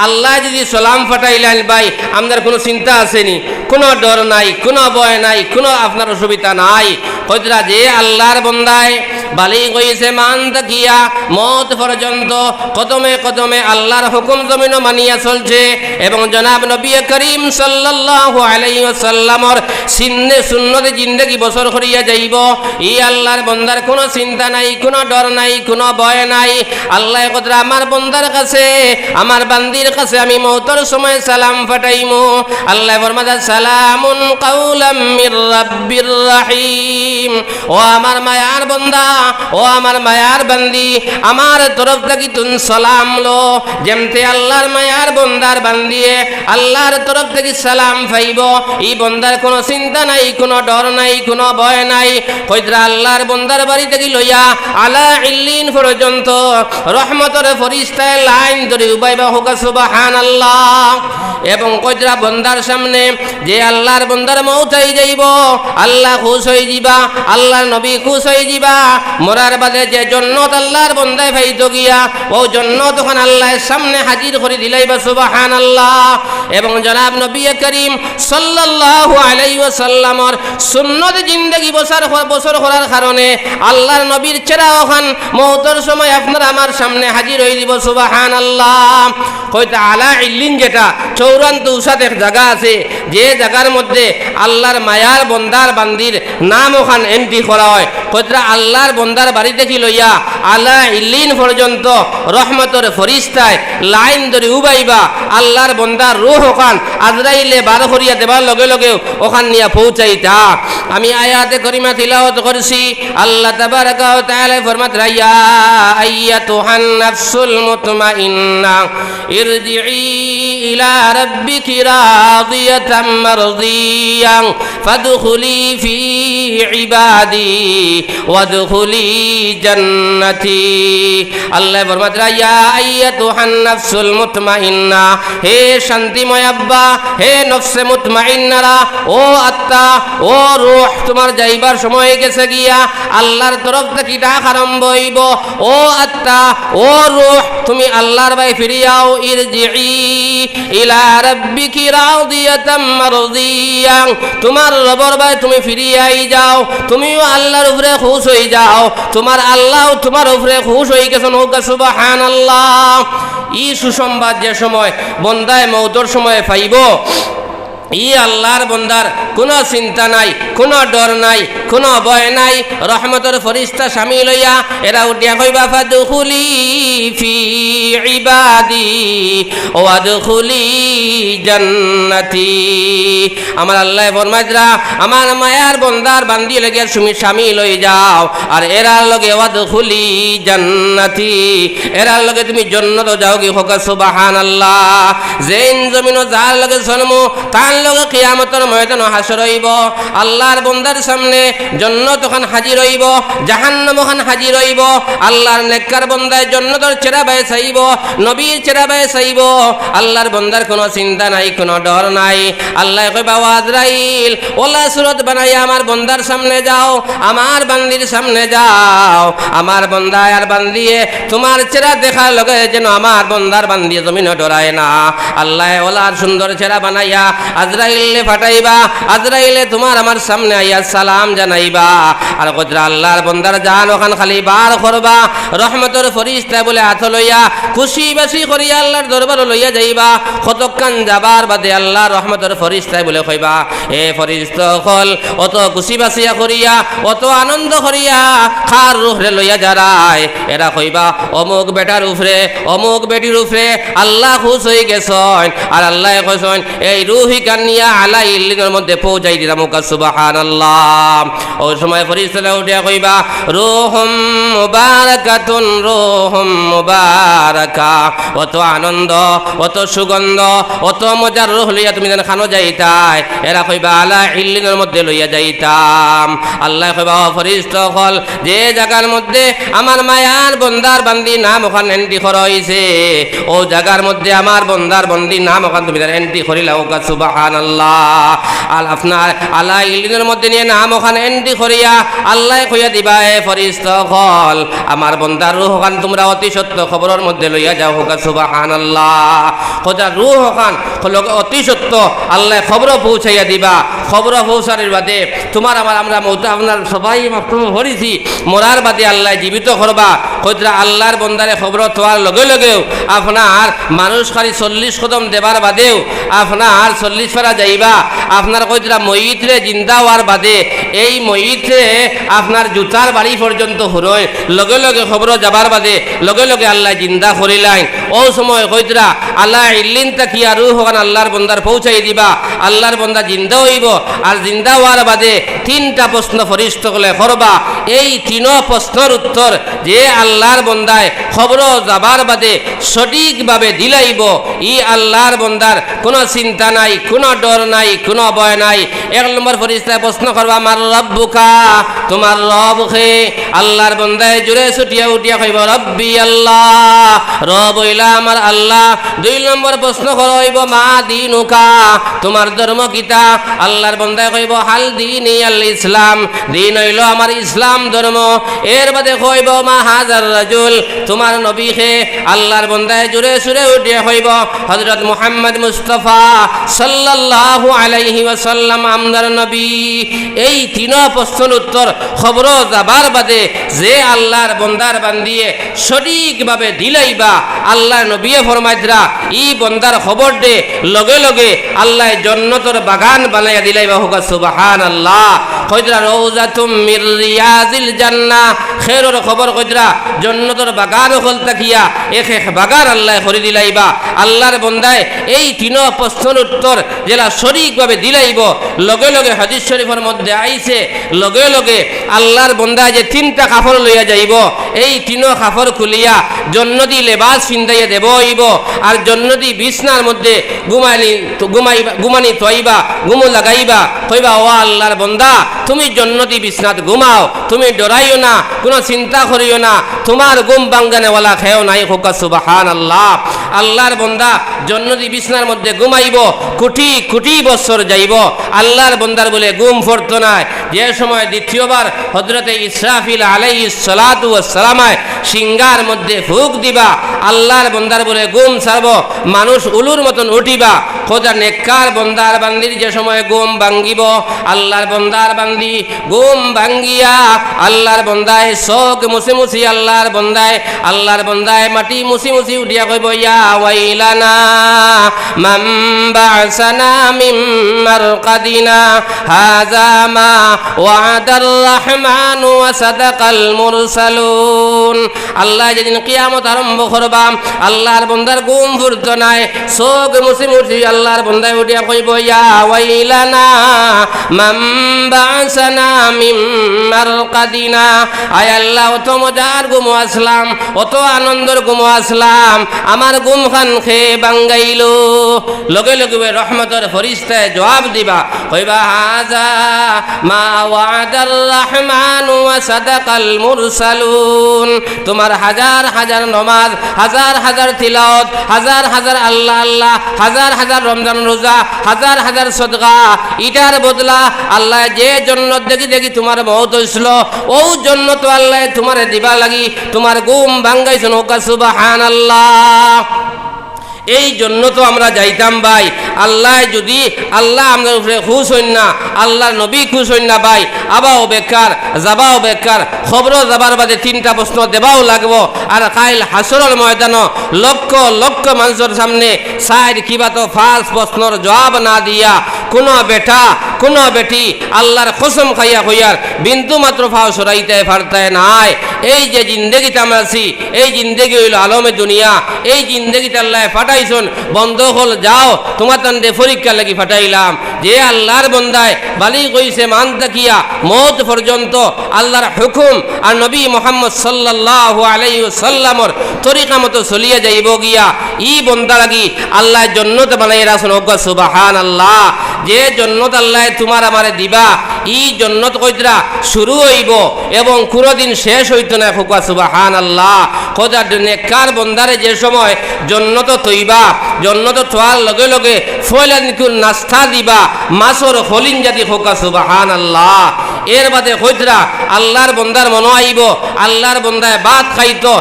আল্লায় যদি সালাম পাঠাইলাইন ভাই, আমরার কুনু চিন্তা আছে নি? কুনু ডর নাই, কুনু ভয় নাই, কুনু আপনার অসুবিধা নাই। কইতরা যে আল্লার বন্দায় বালিগ অইছে মান থাকিয়া মউত পর্যন্ত কদমে কদমে আল্লার হুকুম জমিনো মানিয়া চলছে এবং জনাব নবী করিম সাল্লাল্লাহু আলাইহি ওয়াসাল্লামর সিন্নে সুন্নতে জিন্দেগি বসর করিয়া যাইবো, ই আল্লার বন্দার কুনু চিন্তা নাই, কুনু ডর নাই, কুনু ভয় নাই। আল্লায় কইতরা আমার বন্দার কাছে, আমার বান্দির কাছে আমি মউতর সময় সালাম পাঠাইমু। আল্লায় ফরমাইতরা, সালামুন কাওলাম মির রাব্বির রাহিম। ও আমার মায়ার বন্দা, ও আমার মায়ার বান্দি, আমার তরফ থাকি তুন সালাম লো। যেমতে আল্লার মায়ার বন্দার বান্দিয়ে আল্লার তরফ থাকি সালাম পাইবো, ই বন্দার কুনু চিন্তা নাই, কুনু ডর নাই, কুনু ভয় নাই। কইতরা আল্লার বন্দার বাড়ি থাকি লইয়া আলা ইল্লিন পর্যন্ত রহমতর ফিরিস্তায় লাইন ধরি উবাইবা। কউক্কা সুবহানাল্লাহ। এবং কইতরা বন্দার সামনে যে আল্লার বন্দার মউত অইযাইবো, আল্লা খুশ অইযিবা, আল্লার নবী খুশ অইযিবা, মরার বাদে যে জন্নত আল্লার বন্দায় পাইতো গিয়া, অউ জন্নত অখান আল্লায় সামনে হাজির করি দিলাইবা। সুবহানাল্লাহ। এবং জনাব নবী করিম সাল্লাল্লাহু আলাইহি ওয়াসাল্লামর সুন্নতে জিন্দেগি বসর, বসর করার কারণে আল্লার নবীর চেহারা অখান মউতর সময় আপনার আমার সামনে হাজির অইযিবো। সুবহানাল্লাহ। কইতরা আলা ইল্লিন যেটা, চূড়ান্ত উচাত এক জাগা আছে, যে জাগার মধ্যে আল্লার মায়ার বন্দার বান্দির নাম অখান entry করা অয়। কইতরা আল্লার বন্দার বাড়ি থাকি লইয়া আলা ইল্লিন পর্যন্ত রহমতর ফিরিস্তায় লাইন ধরি উবাইবা, আল্লার বন্দার রুহ অখান আজরাইলে বার করিয়া দেবার লগে লগে অখান নিয়া পৌঁছাইতা। আমি আয়াতে করিমা তিলাওয়াত করছি, আল্লা তাবারাকা ওয়া তাআলায় ফরমাইতরা, ইয়া আইয়াতুহান নাফসুল মুতমাইন্নাহ, ইরজিই ইলা রাব্বিকি রাদিয়াতাম মারদিয়াহ, ফাদখুলি ফি ইবাদি ওয়াদখুলি জান্নাতি। আল্লায় ফরমাইতরা, ইয়া আইয়াতুহান নাফসুল মুতমাইন্নাহ, হে শান্তিময় আব্বা, হে নফসে মুতমাইন্নারা, ও আত্মা, ও রুহ, তুমার যাইবার সময় গেছে গিয়া, আল্লার তরফ থাকি ডাক আরম্ভ অইবো, ও আত্মা, ও রুহ, তুমি আল্লার বায় ফিরিয়াও, ইরজিই ইলা রাব্বিকি রাদিয়াতাম মারদিয়াহ, তুমার রবর বায় তুমি ফিরিয়াই যাও, তুমিও আল্লার উপরে খুশ অইযাও, তুমার আল্লাও তুমার উপরে খুশ অইগেছইন। কউক্কা সুবহানাল্লাহ। ই সুসংবাদ যে সময় বন্দায় মউতর সময় পাইবো, ই আল্লাহর বন্দার কুনু চিন্তা নাই, কুনু ডর নাই, কুনু ভয় নাই। রহমতর ফিরিস্তা শামিল অইয়া এরা উঠিয়া কইবা, "ফাদখুলি ফি ইবাদি ওয়াদখুলি জান্নাতি।" আমার আল্লায় ফরমাইতরা, "আমার মায়ার বন্দার বান্দি লাগিয়া তুমি শামিল অই যাও, আর এরার লগে ওয়াদখুলি জান্নাতি, এরার লগে তুমি জন্নতো যাওগি।" কউক্কা সুবহানাল্লাহ। যেইন জমিনো যার লগে জন্ম, তার লগে কিয়ামতর ময়দানো হাশর অইবো। আল্লাহর বন্দার সামনে জন্নত অখান হাজির অইবো, জাহান্নাম অখান হাজির অইবো। আল্লাহর নেককার বন্দায় জন্নতর চেহারা বায় চাইবো, নবীর চেহারা বায় চাইবো। আল্লাহর বন্দার কুনু চিন্তা নাই, কুনু ডর নাই। আল্লায় কইবা, "ও আজরাইল, অলা সুরত বানাইয়া আমার বন্দার সামনে যাও, আমার বান্দির সামনে যাও। আমার বন্দায় আর বান্দিয়ে তুমার চেহারা দেখার লগে যেন আমার বন্দার বান্দিয়ে জমিনো ডরায় না।" আল্লায় অলা সুন্দর চেহারা বানাইয়া আজরাইলরে পাঠাইবা। আজরাইলে তুমার আমার সামনে আইয়া সালাম জানাইবা। আর কইতরা আল্লাহর বন্দার জান অখান খালি বার করবা, রহমতর ফিরিস্তায় বুলে আতো লইয়া খুশি বাসি করিয়া আল্লাহর দরবারো লইয়া যাইবা। কতক্ষণ যাবার বাদে আল্লাহর রহমতর ফিরিস্তায় বুলে কইবা, "এ ফিরিস্তা অকল, অত খুশি বাসিয়া করিয়া, অত আনন্দ করিয়া কার রুহরে লইয়া যারায়?" এরা কইবা, "অমুক বেটার উপরে, অমুক বেটির উপরে আল্লাহ খুশ অইগেছইন।" আর আল্লায় কইছইন, "এই রুহ ইখান নিয়া আলা ইল্লিনর মধ্যে পৌঁছাই দিলাম।" কউক্কা সুবহানাল্লাহ। অউ সময় ফিরিস্তারা উঠিয়া কইবা, "রুহুম মুবারাকাতুন, রুহুম মুবারাকা।" অত আনন্দ, অত সুগন্ধ, অত মজার রুহ লইয়া তুমি যেন খানো যাইতায়। এরা কইবা, "আলা ইল্লিনর মধ্যে লইয়া যাইতাম।" আল্লায় কইবা, "ও ফিরিস্তা অকল, যে জাগার মধ্যে আমার মায়ার বন্দার বান্দি নাম অখান entry করা অইছে, অউ জাগার মধ্যে আমার বন্দার বান্দি নাম অখান তুমি তার entry করিলাও।" কউক্কা সুবহানাল্লাহ। আর আপনার আলা ইল্লিনর মধ্যে নিয়া নাম অখান entry করিয়া আল্লায় কইয়া দিবা, "এ ফিরিস্তা অকল, আমার বন্দার রুহ অখান তুমরা অতি সত্বর কবরর মধ্যে লইয়া যাও।" কউক্কা সুবহানাল্লাহ। কইতরা রুহ অখান লগে অতি সত্বর আল্লায় কবরো পৌঁছাইয়া দিবা। কবরো পৌঁছানির বাদে তুমার আমার, আমরা মউত, আপনার সবাই মাফ করিছি, মরার বাদে আল্লায় জীবিত করবা। কইতরা আল্লাহর বন্দারে কবরো থওয়ার লগে লগেউ আপনার মানুষ খালি চল্লিশ কদম দেবার বাদেউ আপনার চল্লিশ পারা যাইবা। আপনার কইতরা মইতরে জিন্দা অওয়ার বাদে এই মইতরে আপনার জুতার বাড়ি পর্যন্ত হুরইন, লগে লগে কবরো যাবার বাদে লগে লগে আল্লায় জিন্দা করিলাইন। অউ সময় কইতরা আলা ইল্লিন থাকিয়া রুহ অখান আল্লাহর বন্দার পৌঁছাই দিবা, আল্লাহর বন্দা জিন্দা অইবো। আর জিন্দা অওয়ার বাদে তিনটা প্রশ্ন ফিরিস্তা অকলে করবা। এই তিনো প্রশ্নর উত্তর যে আল্লাহর বন্দায় কবরো যাবার বাদে সঠিকভাবে দিলাইবো, ই আল্লাহর বন্দার কুনু চিন্তা নাই, কুনু ডর নাই, কুনু ভয় নাই। এক নম্বর ফিরিস্তায় প্রশ্ন করবা, "মান রাব্বুকা?" তুমার রব কে? আল্লাহর বন্দায় জোরে ছুটিয়া উঠিয়া কইবো, "রব্বি আল্লাহ, রব অইলা আমার আল্লাহ।" দুই নম্বর প্রশ্ন করা অইবো, "মা দীনুকা?" তুমার ধর্ম কিতা? আল্লাহর বন্দায় কইবো, "হাল দীনি আল ইসলাম।" দিন অইলো আমার ইসলাম ধর্ম। এর বাদে কইবো, "মা হাজার রাজুল?" তুমার নবী কে? আল্লাহর বন্দায় জোরে সুরে উঠিয়া কইবো, "হযরত মুহাম্মদ মুস্তাফা সাল্লাল্লাহু আলাইহি ওয়াসাল্লাম আমরার নবী।" এই তিনো প্রশ্নর উত্তর কবরো যাবার বাদে যে আল্লাহর বন্দার বান্দিয়ে সঠিকভাবে দিলাইবা, আল্লাহর নবিয়ে ফরমাইতরা, "ই বন্দার কবররে লগে লগে আল্লায় জন্নতর বাগান বানাইয়া দিলাইবা।" কউক্কা সুবহানাল্লাহ। কইতরা, "রওজাতুম মির রিয়াজিল জান্নাহ।" খেরর কবর কইতরা, জন্নতর বাগান অকল থাকিয়া এক এক বাগান আল্লায় করি দিলাইবা। আল্লাহর বন্দায় এই তিনো প্রশ্নর উত্তর যেলা সঠিকভাবে দিলাইবো, লগে লগে হাদিস শরীফর মধ্যে আইছে, লগে লগে আল্লাহর বন্দায় যে তিনটা কাপড় লইয়া যাইবো, এই তিনো কাপড় খুলিয়া জন্নতি লেবাস ফিন্দাইয়া দেবো অইবো, আর জন্নতি বিছনার মধ্যে ঘুমানি, ঘুমাইবা, ঘুমানি থইবা, ঘুমো লাগাইবা, কইবা, "ও আল্লাহর বন্দা, তুমি জন্নতি বিছনাত ঘুমাও, তুমি ডরাইও না, কুনু চিন্তা করিও না, তুমার ঘুম ভাঙ্গানেওয়ালা কেউ নাই।" কউক্কা সুবহানাল্লাহ। আল্লাহর বন্দা জন্নতি বিছনার মধ্যে ঘুমাইবো, কোটি কোটি বছর যাইবো, আল্লাহর বন্দার বুলে ঘুম পড়তো নায়। যে সময় দ্বিতীয়বার হযরতে ইসরাফিল আলাইহিস সালাতু ওয়াস সালামায় শিঙ্গার মধ্যে ফুক দিবা, আল্লাহর বন্দার বুলে ঘুম ছাড়বো, মানুষ উলুর মতন উঠিবা। খোদা নেককার বন্দার বান্দির যে সময় ঘুম ভাঙ্গিবো, আল্লাহর বন্দার দি ঘুম ভাঙ্গিয়া আল্লাহর বন্দায় চোখ মুছি মুছি, আল্লাহর বন্দায়, আল্লাহর বন্দায় মাটি মুছি মুছি উঠিয়া কইবো, ইয়া ওয়াইলানা মান বা'সানা মিন মারকাদিনা, হাযা মা ওয়া'দার রাহমানু ওয়া সাদাকাল মুরসালুন। আল্লায় যেদিন কিয়ামত আরম্ভ করবা, আল্লাহর বন্দার ঘুম ফুরতো নায়, চোখ মুছি মুছি আল্লাহর বন্দায় উঠিয়া কইবো, ইয়া ওয়াইলানা মান বা'সানা মিন মারকাদিনা। আয় আল্লাহ, অত মজার ঘুমো আছলাম, অত আনন্দর ঘুমো আছলাম, আমার ঘুম খান কে ভাঙ্গাইলো? লগে লগে ওই রহমতর ফিরিস্তায় জবাব দিবা, কইবা, হাযা মা ওয়া'দার রাহমানু ওয়া সাদাকাল মুরসালুন। তুমার হাজার হাজার নমাজ, হাজার হাজার তিলাওত, হাজার হাজার আল্লাহ আল্লাহ, হাজার হাজার রমজান রোজা, হাজার হাজার সদকা, ইটার বদলা আল্লায় যে জন্নত দেখি দেখি তুমার মউত অইছিল, অউ জন্নত আল্লায় তুমারে দিবার লাগি তুমার ঘুম ভাঙ্গাইছইন। কউক্কা সুবহানাল্লাহ। এই জন্নতো আমরা যাইতাম ভাই। আল্লায় যুদি, আল্লাহ আমরার উপরে খুশ অইন না, আল্লাহর নবী খুশ অইন না ভাই, আবাও বেকার, যাবাও বেকার। কবরো যাবার বাদে তিনটা প্রশ্ন দেওয়াও লাগবো। আর কাইল হাশরর ময়দানো লক্ষ লক্ষ মানষর সামনে চাইর কিবা তো পাঁচ প্রশ্নর জবাব না দিয়া কুনু বেটা, কুনু বেটি আল্লাহর কসম খাইয়া কইয়ার বিন্দু মাত্র পাও সরাইতায় পারতায় নায়। এই যে জিন্দেগিত আমরা আছি, এই জিন্দেগি অইলো আলমে দুনিয়া। এই জিন্দেগিত আল্লায় পাঠাইছইন, বন্দা অকল যাও, তুমাতানরে পরীক্ষার লাগি পাঠাইলাম। যে আল্লাহর বন্দায় বালিগ অইছে মান থাকিয়া মউত পর্যন্ত আল্লাহর হুকুম আর নবী মুহাম্মদ সাল্লাল্লাহু আলাইহি ওয়াসাল্লামর তরিকা মতো চলিয়া যাইবো গিয়া, ই বন্দার লাগি আল্লায় জন্নত বানাইয়া রাখছইন। কউক্কা সুবহানাল্লাহ। যে জন্নত আল্লায় তুমার আমারে দিবা, ই জন্নত কইতরা শুরু অইবো এবং কুনুদিন শেষ অইতো নায়। কউক্কা সুবহানাল্লাহ। কইতরা নেককার বন্দারে যে সময় জন্নতো থইবা, জন্নতো থওয়ার লগে লগে পয়লা দিন কুন নাস্তা দিবা, মাছর কলিঞ্জা দি। কউক্কা সুবহানাল্লাহ। এর বাদে কইতরা আল্লাহর বন্দার মনো আইবো, আল্লাহর বন্দায় ভাত খাইতো,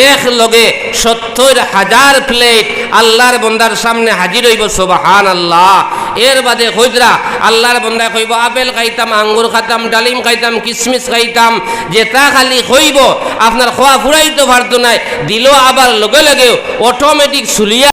এক লগে সত্তইর হাজার প্লেট আল্লাহর বন্দার সামনে হাজির অইবো। সুবহানাল্লাহ। এর বাদে কইতরা আল্লাহর বন্দায় কইবো, আপেল খাইতাম, আঙ্গুর খাইতাম, ডালিম খাইতাম, কিশমিশ খাইতাম, যেতা খালি কইবো, আপনার খোয়া ফুরাইতো পারতো নায়, দিলো আবার লগে লগে অটোমেটিক ছুলিয়া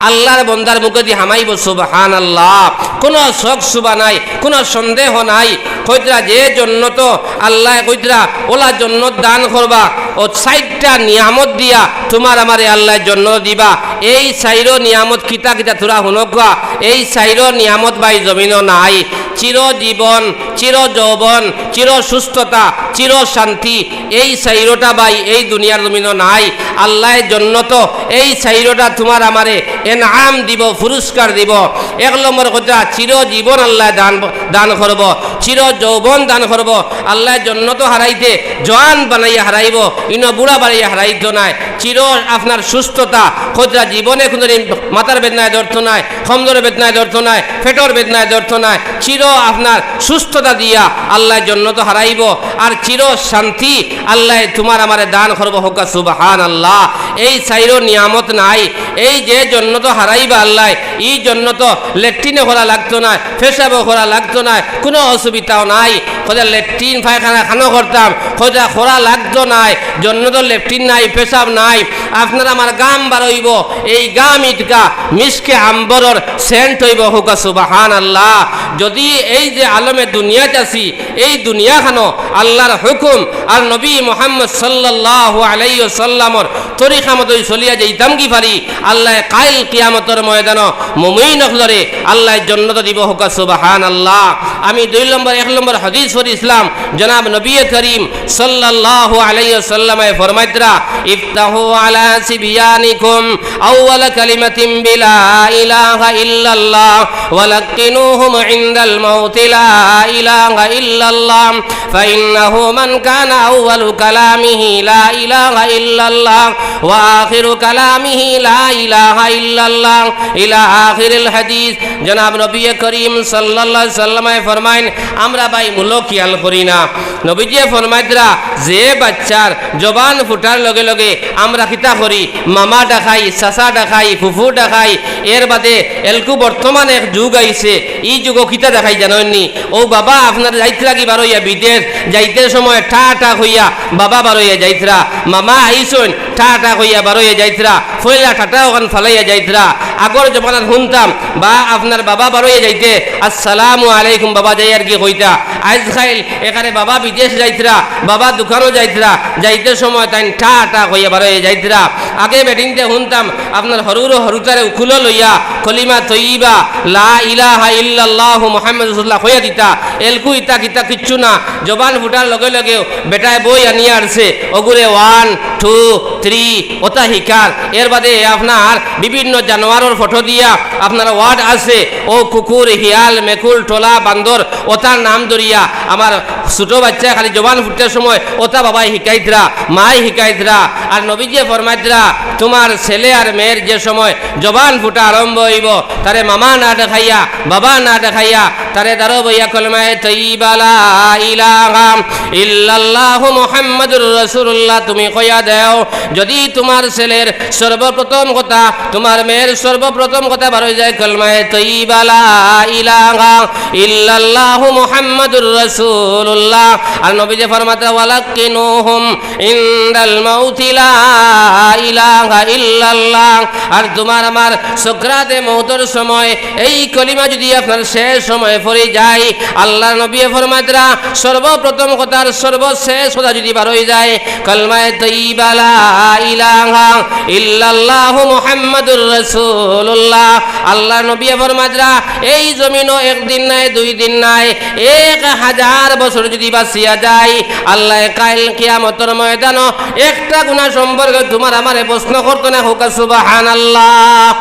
আল্লাহর বন্দার মুখেদি হামাইবো। সুবহানাল্লাহ। কুনু শক শুবা নাই, কুনু সন্দেহ নাই। কইতরা যে জন্নতো আল্লায় কইতরা অলা জন্নত দান করবা, অউ চাইরটা নিয়ামত দিয়া তুমার আমারে আল্লায় জন্নত দিবা। এই চাইরো নিয়ামত কিতা কিতা তুরা হুনউক্কা। এই চাইরো নিয়ামত ভাই জমিনো নাই। চিরজীবন, চির যৌবন, চির সুস্থতা, চির শান্তি, এই চাইরোটা ভাই এই দুনিয়ার জমিনো নাই। আল্লায় জন্নতো এই চাইরোটা তুমার আমারে এনাম দিবো, পুরস্কার দিবো। এক নম্বর কথা, চিরজীবন আল্লায় দান, দান করবো, চির যৌবন দান করবো। আল্লায় জন্নতো হারাইতে জোয়ান বানাইয়া হারাইবো, ইনো বুড়া বানাইয়া হারাইতো নায়। চির আপনার সুস্থতা, কইতরা জীবনে কুনুদিন মাথার বেদনায় ধরতো নায়, কমজোর বেদনায় ধরতো নায়, পেটর বেদনায় ধরতো নায়, চির আপনার সুস্থতা দিয়া আল্লায় জন্নতো হারাইবো, আর চির শান্তি আল্লায় তুমার আমারে দান করবো। কউক্কা সুবহানাল্লাহ। এই চাইরো নিয়ামত নাই, এই যে জন্নতো হারাইবা আল্লায়, ই জন্নতো লেট্রিনও করা লাগতো নায়, পেশাবও করা লাগতো নায়, কুনু অসুবিধাও নাই। কইতরা লেট্রিন পায়খানা খানো করতাম, কইতরা করা লাগতো নায়, জন্নতো লেট্রিন নাই, পেশাব নাই, আপনার আমার গাম বারইবো, এই গাম ইটকা মিশকে আম্বরর সেন্ট অইবো। কউক্কা সুবহানাল্লাহ। যুদি এই যে আলমে দুনিয়াত আছি, এই দুনিয়া খানো আল্লাহর হুকুম আর নবী মুহাম্মদ সাল্লাল্লাহু আলাইহি ওয়াসাল্লামর তরিকা মতো চলিয়া যাইতাম কি পারি, আল্লায় কাইল কিয়ামতর ময়দানো মুমিন অকলরে আল্লায় জন্নত দিবো। কউক্কা সুবহানাল্লাহ। আমি দুই নম্বর, এক নম্বর হাদিস পড়ি ইসলাম, জনাব নবী করিম সাল্লাল্লাহু আলাইহি ওয়াসাল্লামে ফরমাইতরা, افتحوا على صبيانكم أول كلمة بلا إله إلا الله ولقنوهم عند الموت لا إله إلا الله، فإنه من كان أول كلامه لا إله إلا الله وآخر كلامه لا إله إلا আল্লাহ, ইলা আখিরিল হাদিস। জনাব নবী করিম সাল্লাল্লাহু আলাইহি সাল্লামে ফরমাইন, আমরা ভাই মূলো খিয়াল করি না। নবীজি ফরমাইতরা, যে বাচ্চার জবান ফুটার লগে লগে আমরা কিতা করি, মামা ডাকাই, চাচা ডাকাই, ফুফু ডাকাই, এর বাদে এলকু বর্তমান এক যুগ আইছে, ই যুগো কিতা দেখাই জানইননি? ও বাবা আপনার যাইতরা কি বারইয়া বিদেশ, যাইতে সময় টা টা কইয়া বাবা বারইয়া যাইতরা, মামা আইছইন, টা টা কইয়া বারইয়া যাইতরা, ফয়লা টাটা ওখান ফালাইয়া যাইতরা। আগর জমানাত হুনতাম, বা আপনার বাবা বারইয়া যাইতে, "আসসালামু আলাইকুম বাবা, যাইয়ার গি" কইতা। আইজকাইল এখানে বাবা বিদেশ যাইতরা, বাবা দোকানো যাইতরা, যাইতে সময় তাইন টা টা কইয়া বারইয়া যাইতরা। আগে বেটিন্তে হুনতাম, আপনার হরুরো হরুতারে উকুলো লইয়া কলিমা তৈয়বা, লা ইলাহা ইল্লাল্লাহু মুহাম্মাদুর রাসূলুল্লাহ কইয়া দিতা। এলকু ইতা কিতা কিচ্ছু না, জবান ফুটার লগে লগেউ বেটায় বই আনিয়া আরছে, ওগুরে ওয়ান, টু, থ্রি, ওটা হিকার। এর বাদে আপনার বিভিন্ন জানোয়ারর ফটো দিয়া আপনার ওয়ার্ড আছে, ও কুকুর, হিয়াল, মেকুল, টোলা, বান্দর, ওটার নাম ধরিয়া আমার ছোট বাচ্চায় খালি জবান ফুটতে সময় ওটা বাবায় হিকাইতরা, মায় হিকাইতরা। আর নবীজিয়ে ফরমাইতরা, তোমার ছেলে আর মেয়ের যে সময় জবান ফুটা আরম্ভ হইব, তারে মামা না দেখাইয়া, বাবা না দেখাইয়া, তারে দাঁড়ো বইয়া কলমায়ে তৈয়বা লা ইলাহা ইল্লাল্লাহু মুহাম্মাদুর রাসূলুল্লাহ তুমি কইয়া দেও। যদি তোমার ছেলের সর্বপ্রথম কথা, তোমার মেয়ের সর্বপ্রথম কথা বার হয়ে যায় কলমায়ে তৈয়বা লা ইলাহা ইল্লাল্লাহু মুহাম্মাদুর রাসূলুল্লাহ। আর নবীজি ফরমাতে, "ওয়ালাক্কিনুহুম ইনদাল মাউতি লা ইলাহা ইল্লাল্লাহ।" আর তোমার আমার সকরাতে মউতর সময় এই কলিমা যদি আপনার শেষ সময় পড়ি যায়, আল্লাহর নবী ফরমাইতরা, সর্বপ্রথম কথার সর্বশেষ কথা যদি বার হয়ে যায়, কলমায়ে তৈয়বা লা ইলাহা ইল্লাল্লাহু মুহাম্মাদুর রাসূলুল্লাহ। আল্লাহর নবী ফরমাইতরা, এই জমিনো একদিন নাই, দুই দিন নাই, এক হাজার বছর যদি বাঁচিয়া যায়, আল্লাহ কাইল কিয়ামতর ময়দানো একটা গুনাহ সম্পর্কে তোমার আমারে প্রশ্ন করতো না। হোক সুবহানাল্লাহ।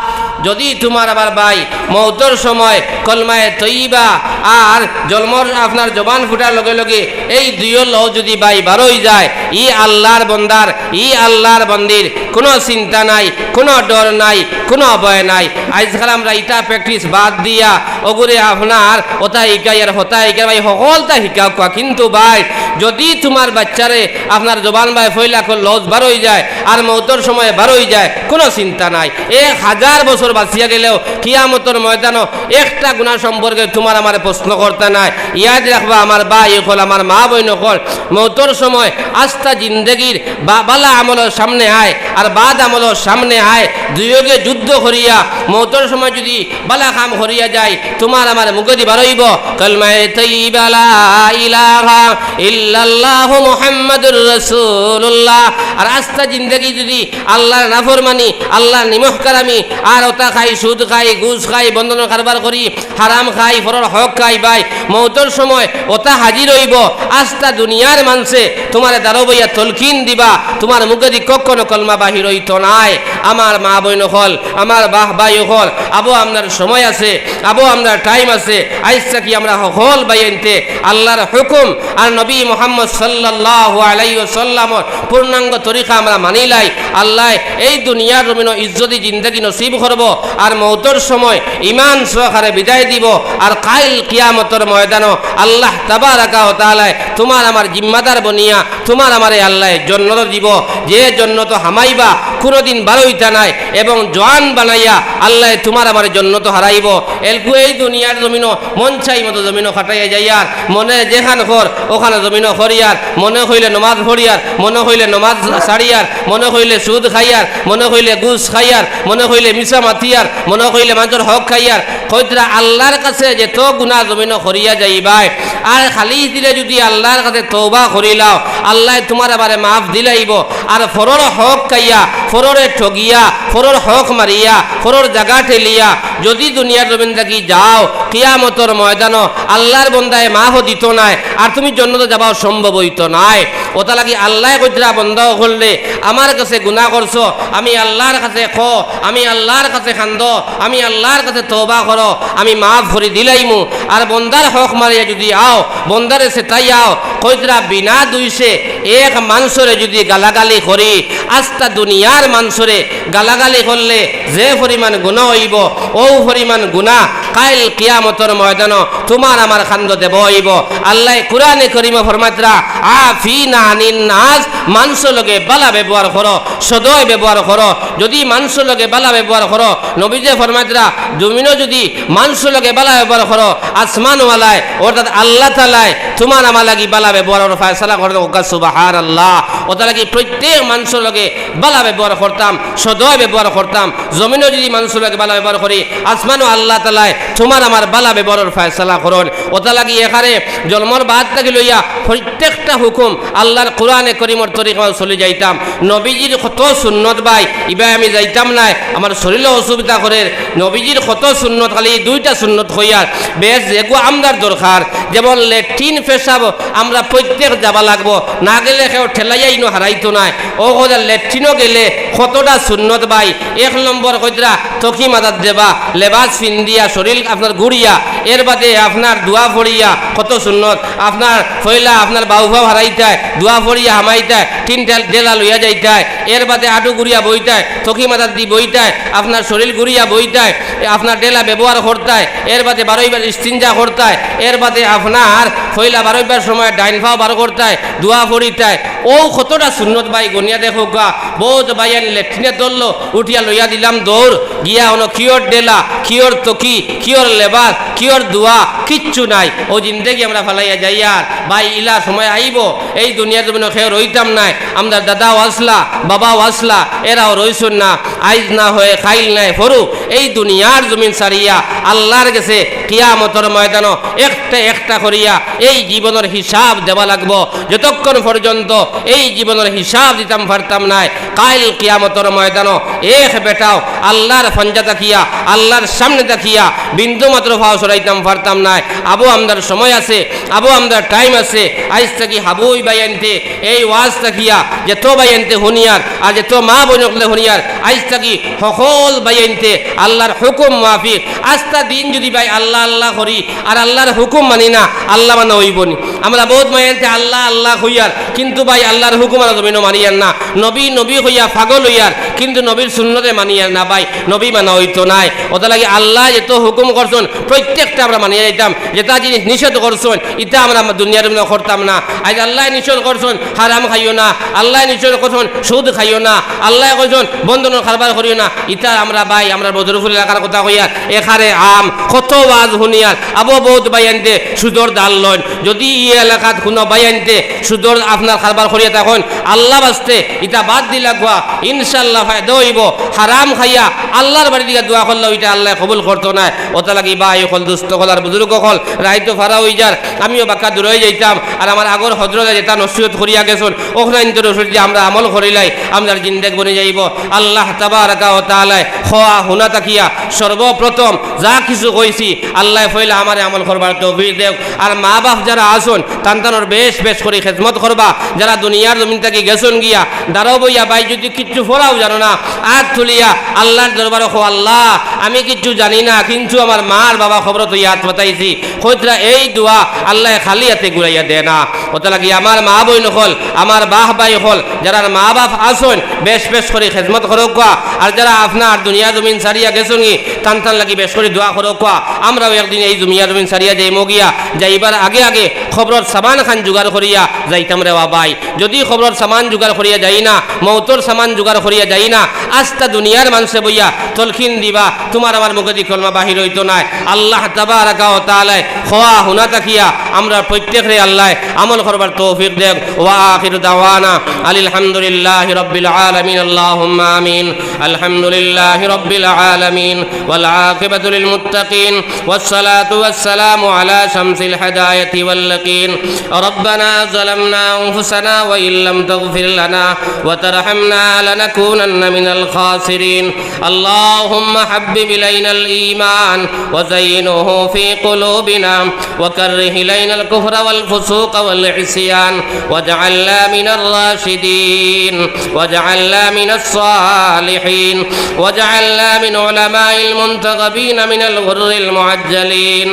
যদি তোমার আবার ভাই মউতর সময় কলমায়ে তৈয়বা আর জলমর আপনার জবান ফুটার লগে লগে এই দুইও লও যদি ভাই বারই যায়, ই আল্লাহর বন্দার, ই আল্লাহর বন্দির কোনো চিন্তা নাই, কোনো ডর নাই, কোনো ভয় নাই। আজকাল আমরা ইটা প্র্যাকটিস বাদ দিয়া ওগুরে আপনার ওটা হিকাই আর হতা হিকাই ভাই হকলতা হিকাউক্কা। কিন্তু ভাই যদি তোমার বাচ্চারে আপনার জবান বায় ফইলা কর লজ বারই যায় আর মউতর সময় বারই যায়, কোনো চিন্তা নাই। এক হাজার বছর বাঁচিয়া গেলেও কিয়ামতর ময়দানো একটা গুনাহ সম্পর্কে তোমার আমারে প্রশ্ন করতা নাই। ইয়াদ রাখবা আমার ভাই অকল, আমার মা বইন অকল, মউতর সময় আস্তা জিন্দেগির বা-, বালা আমলর সামনে আয় আর বাদ আমলর সামনে আয়, দুইওগে যুদ্ধ করিয়া মউতর সময় যদি বালা কাম করিয়া যায়, তোমার আমার মুখেদি বারইব কলমায়ে তৈয়বা লা ইলাহা ইল্লাল্লাহু মুহাম্মাদুর রাসূলুল্লাহ। আর আস্তা জিন্দেগি যদি আল্লাহর নাফরমানি, আল্লাহর নিমখহারামি, আর ওটা খাই, সুদ খাই, ঘুষ খাই, বন্ধনর কারবার করি, হারাম খাই, ফরর হক খাই, ভাই, মউতর সময় ওটা হাজির হইব। আস্তা দুনিয়ার মানষে তোমারে দাঁড়ো বইয়া তলকিন দিবা, তোমার মুখেদি কখনো কলমা বাহির হইতো নায়। আমার মা বইন অকল, আমার বাহ ভাই অকল, আবো আমরার সময় আছে, আবো আমরার টাইম আছে। আইজ থাকি আমরা হকল ভাইয়াইন্তে আল্লাহর হুকুম আর নবী মুহাম্মদ সাল্লাল্লাহু আলাইহি ওয়াসাল্লামর পূর্ণাঙ্গ তরিকা আমরা মানিলাই। আল্লাহ এই দুনিয়ার জমিনো ইজ্জতি জিন্দেগি নসিব করব আর মউতর সময় ইমান সহকারে বিদায় দিব। আর কাইল কিয়ামতর ময়দানো আল্লাহ তাবারাকা ওয়া তাআলায় তোমার আমার জিম্মাদার বনিয়া তোমার আমারে আল্লাহ জন্নত দিব, যে জন্নত হামাইবা কোনোদিন বারইতা নায়, এবং জোয়ান বানাইয়া আল্লাহ তোমার আমারে জন্নত হারাইব। এলকু এই দুনিয়ার জমিনো মন চাই মতো জমিনো খাটাইয়া যাইয়ার, মনে যেখান কর ওখানে জমিনো করিয়ার, মনে হইলে নমাজ পড়িয়ার, মনে হইলে নমাজ ছাড়িয়ার, মনে হইলে সুদ খাইয়ার, মনে হইলে ঘুষ খাইয়ার, মনে হইলে মিছা মাতিয়ার, মনে হইলে মানষর হক খাইয়ার। কইতরা আল্লাহর কাছে যেত গুনাহ জমিনো করিয়া যাইবায়, আর খালি দিলে যদি আল্লাহর কাছে তওবা করিলাও, আল্লাহ তোমার আমারে মাফ দিলাইব। আর ফরর হক খাইয়া, ফররে ঠগিয়া, ফরর হক মারিয়া, ফরর জাগা ঠেলিয়া যদি দুনিয়ার জমিন থাকি আও, কিয়ামতর ময়দানো আল্লার বন্দায় মাফও দিতো নায়, আর তুমি জন্নতো যাবাও সম্ভব অইতো নায়। অতার লাগি আল্লায় কইতরা, বন্দা অকলরে, আমার কাছে গুনা করছো, আমি আল্লার কাছে কও, আমি আল্লার কাছে কান্দো, আমি আল্লার কাছে তওবা করো, আমি মাফ করি দিলাইমু। আর বন্দার হক মারিয়া যুদি আও, বন্দারে সেতাই আও, কইতরা বিনা দুষে এক মানষরে যুদি গালাগালি করি, আস্তা দুনিয়ার মানষরে গালাগালি করলে যে পরিমাণ গুনা অইবো, অউ পরিমাণ গুনা কাইল কিয়ামতর ময়দানো তুমার আমার কান্দো দেওয়া অইবো। আল্লায় কুরআনে করিমো ফরমাইতরা, "আফিনা আনিন নাস", মানষর লগে বালা ব্যবহার করো, সদয় ব্যবহার করো। যুদি মানষর লগে বালা ব্যবহার করো, নবীজিয়ে ফরমাইতরা, জমিনো যুদি মানষর লগে বালা ব্যবহার করো, আসমানওয়ালায় অর্থাৎ আল্লাহ তাআলায় তুমার আমার লাগি বালা ব্যবহারর ফয়সালা করতা। কউক্কা সুবহানাল্লাহ। অতার লাগি প্রত্যেক মানষর লগে বালা ব্যবহার করতাম, সদয় ব্যবহার করতাম। জমিনো যুদি মানষর লগে বালা ব্যবহার করি, আসমানো আল্লাহ তাআলায় তুমার আমার বালা ব্যবহারর ফয়সালা করইন। অতার লাগি এখানে জন্মর বাদ থাকি লইয়া প্রত্যেকটা হুকুম আল্লার কুরআনে করিমর তরিকা চলি যাইতাম। নবীজির কত সুন্নত ভাই, ইবায় আমি যাইতাম নায়, আমার শরীরও অসুবিধা করের। নবীজির কত সুন্নত, খালি এই দুইটা সুন্নত কইয়ার বেশ যেগু আমরার দরকার, যেমন লেট্রিন পেশাব আমরা প্রত্যেক যাবা লাগবো, না গেলে কেউ ঠেলাইয়া ইনো হারাইতো নায়। অউ কথা লেট্রিনো গেলে কতটা সুন্নত ভাই। এক নম্বর কইতরা তকি মাথাত দেবা, লেবাস ফিন্দিয়া শরীর আপনার গুড়িয়া, এর বাদে আপনার দোয়া পড়িয়া কত সুন্নত। আপনার পয়লা আপনার বাউফাও হারাইতায়, দোয়া পড়িয়া হামাইতায়, তিনটা ডেলা লইয়া যাইতায়, এর বাদে আডু গুড়িয়া বইতায়, তকি মাথাত দি বইতায়, আপনার শরীর গুড়িয়া বইতায়, আপনার ডেলা ব্যবহার করতায়, এর বাদে বারইবার ইস্তিনজা করতায়, এর বাদে আপনার পয়লা বারইবার সময় ডাইন পাও বার করতায়, দোয়া পড়িতায়। অউ কতটা সুন্নত ভাই, গনিয়া দেখউক্কা। বউত ভাইয়াইন লেট্রিনে ধরলো, উঠিয়া লইয়া দিলাম দৌড়, গিয়া অনো কিওর ডেলা, কিওর তকি, কিওর লেবাস, কিওর দোয়া, কিচ্ছু নাই। অউ জিন্দেগি আমরা ফালাইয়া যাইয়ার। ভাই, ইলা সময় আইবো, এই দুনিয়ার জমিনো কেউ রইতাম নায়। আমরার দাদাও আছলা, বাবাও আছলা, এরাও রইছইন না। আইজ না হয় কাইল নায় পরু, এই দুনিয়ার জমিন ছাড়িয়া আল্লার গেছে কিয়ামতর ময়দানো একটা একটা করিয়া এই জীবনর হিসাব দেওয়া লাগবো। যতক্ষণ পর্যন্ত এই জীবনর হিসাব দিতাম পারতাম নায়, কাইল কিয়ামতর ময়দানো এক বেটাও আল্লার ফঞ্জা থাকিয়া, আল্লার সামনে থাকিয়া বিন্দু মাত্র পাও সরাইতাম পারতাম নায়। আবো আমরার সময় আছে, আবো আমরার টাইম আছে। আইজ থাকি হাবুই ভাইয়াইন্তে এই ওয়াজ থাকিয়া যেত ভাইয়াইন্তে হুনিয়ার, আর যেত মা বইন অকলে হুনিয়ার, আইজ থাকি হকল ভাইয়াইন্তে আল্লার হুকুম মাফিক আস্তা দিন যুদি ভাই আল্লা আল্লা করি আর আল্লার হুকুম মানি না, আল্লা মানা অইবো নি? আমরা বউত ভাইয়াইন্তে আল্লা আল্লা কইয়ার, কিন্তু ভাই আল্লার হুকুম আর জমিনো মানিয়ার না। নবী নবী কইয়া পাগল অইয়ার, কিন্তু নবীর সুন্নতে মানিয়ার না ভাই, নবী মানা অইতো নায়। অতার লাগি আল্লায় যেত হুকুম করছইন প্রত্যেকটা আমরা মানিয়া যাইতাম, যেতা জিনিস নিষেধ করছইন ইতা আমরা দুনিয়ার জমিনো করতাম না। আইজ আল্লায় নিষেধ করছইন হারাম খাইও না, আল্লায় নিষেধ করছইন সুদ খাইও না, আল্লায় কইছইন বন্ধনর কারবার করিও না, ইতা আমরা ভাই, আমরা বদরপুর এলাকার কথা কইয়ার, এখানে আম কত ওয়াজ হুনিয়ার, আবো বউত ভাইয়াইন্তে সুদর ধার লইন। যুদি ই এলাকাত কুনু ভাইয়াইন্তে সুদর আপনার কারবার করিয়া থাকইন, আল্লা বাস্তে ইতা বাদ দিলাউক্কা, ইনশাআল্লাহ ফায়দা অইবো। হারাম খাইয়া আল্লার বাড়ি দিকে দোয়া করলেও ইতা আল্লায় কবুল করতো নায়। অতার লাগি ভাই অকল, দুস্ত অকল আর বুজুর্গ অকল, রাইত তো ফারা অইযার, আমিও বাক্কা দূরই যাইতাম। আর আমার আগর হজরতে যেতা নসিহত করিয়া গেছইন, অখানইন্তর উপরে যুদি আমরা আমল করিলাই, আমরার জিন্দেগ বনি যাইবো। আল্লাহ তাবারাকা ওয়া তাআলায় কওয়া হুনা থাকিয়া সর্বপ্রথম যা কিছু কইছি, আল্লায় পয়লা আমারে আমল করবার তৌফিক দেউক। আর মা বাপ যারা আছইন, তান তানর বেশ বেশ করি খেদমত করবা। যারা দুনিয়ার জমিন থাকি গেছইন গিয়া, দাঁড়াও বইয়া ভাই, যুদি কিচ্ছু পড়াও জানো না, আত তুলিয়া আল্লার দরবারো কও, "আল্লা, আমি কিচ্ছু জানি না, কিন্তু আমার মা আর বাবা কবরো থইয়া আত পাতাইছি।" কইতরা এই দোয়া আল্লায় খালি আতে ঘুরাইয়া দেয় না। অতার লাগি আমার মা বইন অকল, আমার বাহ ভাই অকল, যারার মা বাপ আছইন, বেশ বেশ করি খেদমত করউক্কা। আর যারা আপনার দুনিয়া জমিন ছাড়িয়া গেছইন গি, তান তান লাগি বেশ করি দোয়া করউক্কা। আমরাও একদিন এই দুনিয়া জমিন ছাড়িয়া যাইমু গিয়া, যাইবার আগে আগে কবরর সামান খান জোগাড় করিয়া যাইতাম রে বা ভাই। যুদি কবরর সামান জোগাড় করিয়া যাই না, মউতর সামান জোগাড় করিয়া যাই না, আস্তা দুনিয়ার মানষে বইয়া তলকিন দিবা, তুমার আমার মুখেদি কলমা বাহির অইতো নায়। আল্লাহ তাবারাকা ওয়া তাআলায় কওয়া হুনা থাকিয়া আমরার প্রত্যেকরে আল্লায় আমল করবার তৌফিক দেউক। ওয়া আখিরু দাওয়ানা আনিল হামদুলিল্লাহি রাব্বিল আলামিন। আল্লাহুম্মা আমিন। আলহামদুলিল্লাহি রাব্বিল আলামিন। ওয়াল আকিবাতু লিল মুত্তাকিন। والصلاة والسلام على شمس الهداية واليقين. ربنا ظلمنا أنفسنا وإن لم تغفر لنا وترحمنا لنكونن من الخاسرين. اللهم حبب إلينا الإيمان وزينه في قلوبنا وكره إلينا الكفر والفسوق والعصيان واجعلنا من الراشدين واجعلنا من الصالحين واجعلنا من علماء المنتخبين من الغر المعجلين.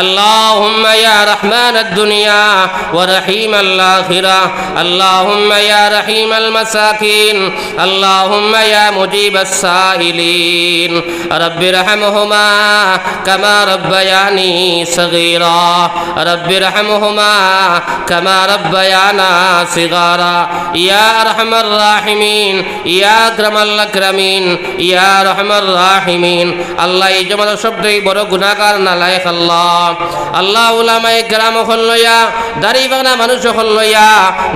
اللهم يا رحمن الدنيا ورحيم الآخرة، اللهم يا رحيم المساكين، اللهم يا مجيب السائلين، رب ارحمهما كما ربياني صغيرا، رب ارحمهما كما ربيانا صغارا، يا أرحم الراحمين، يا أكرم الأكرمين، يا أرحم الراحمين। আল্লাহ, এই জমানার সবচেয়ে বড় গুনাহগার নালায়েক আল্লাহ। আল্লাহ, উলামায়ে কেরাম অকল লইয়া, দাড়ি বানা মানুষ অকল লইয়া,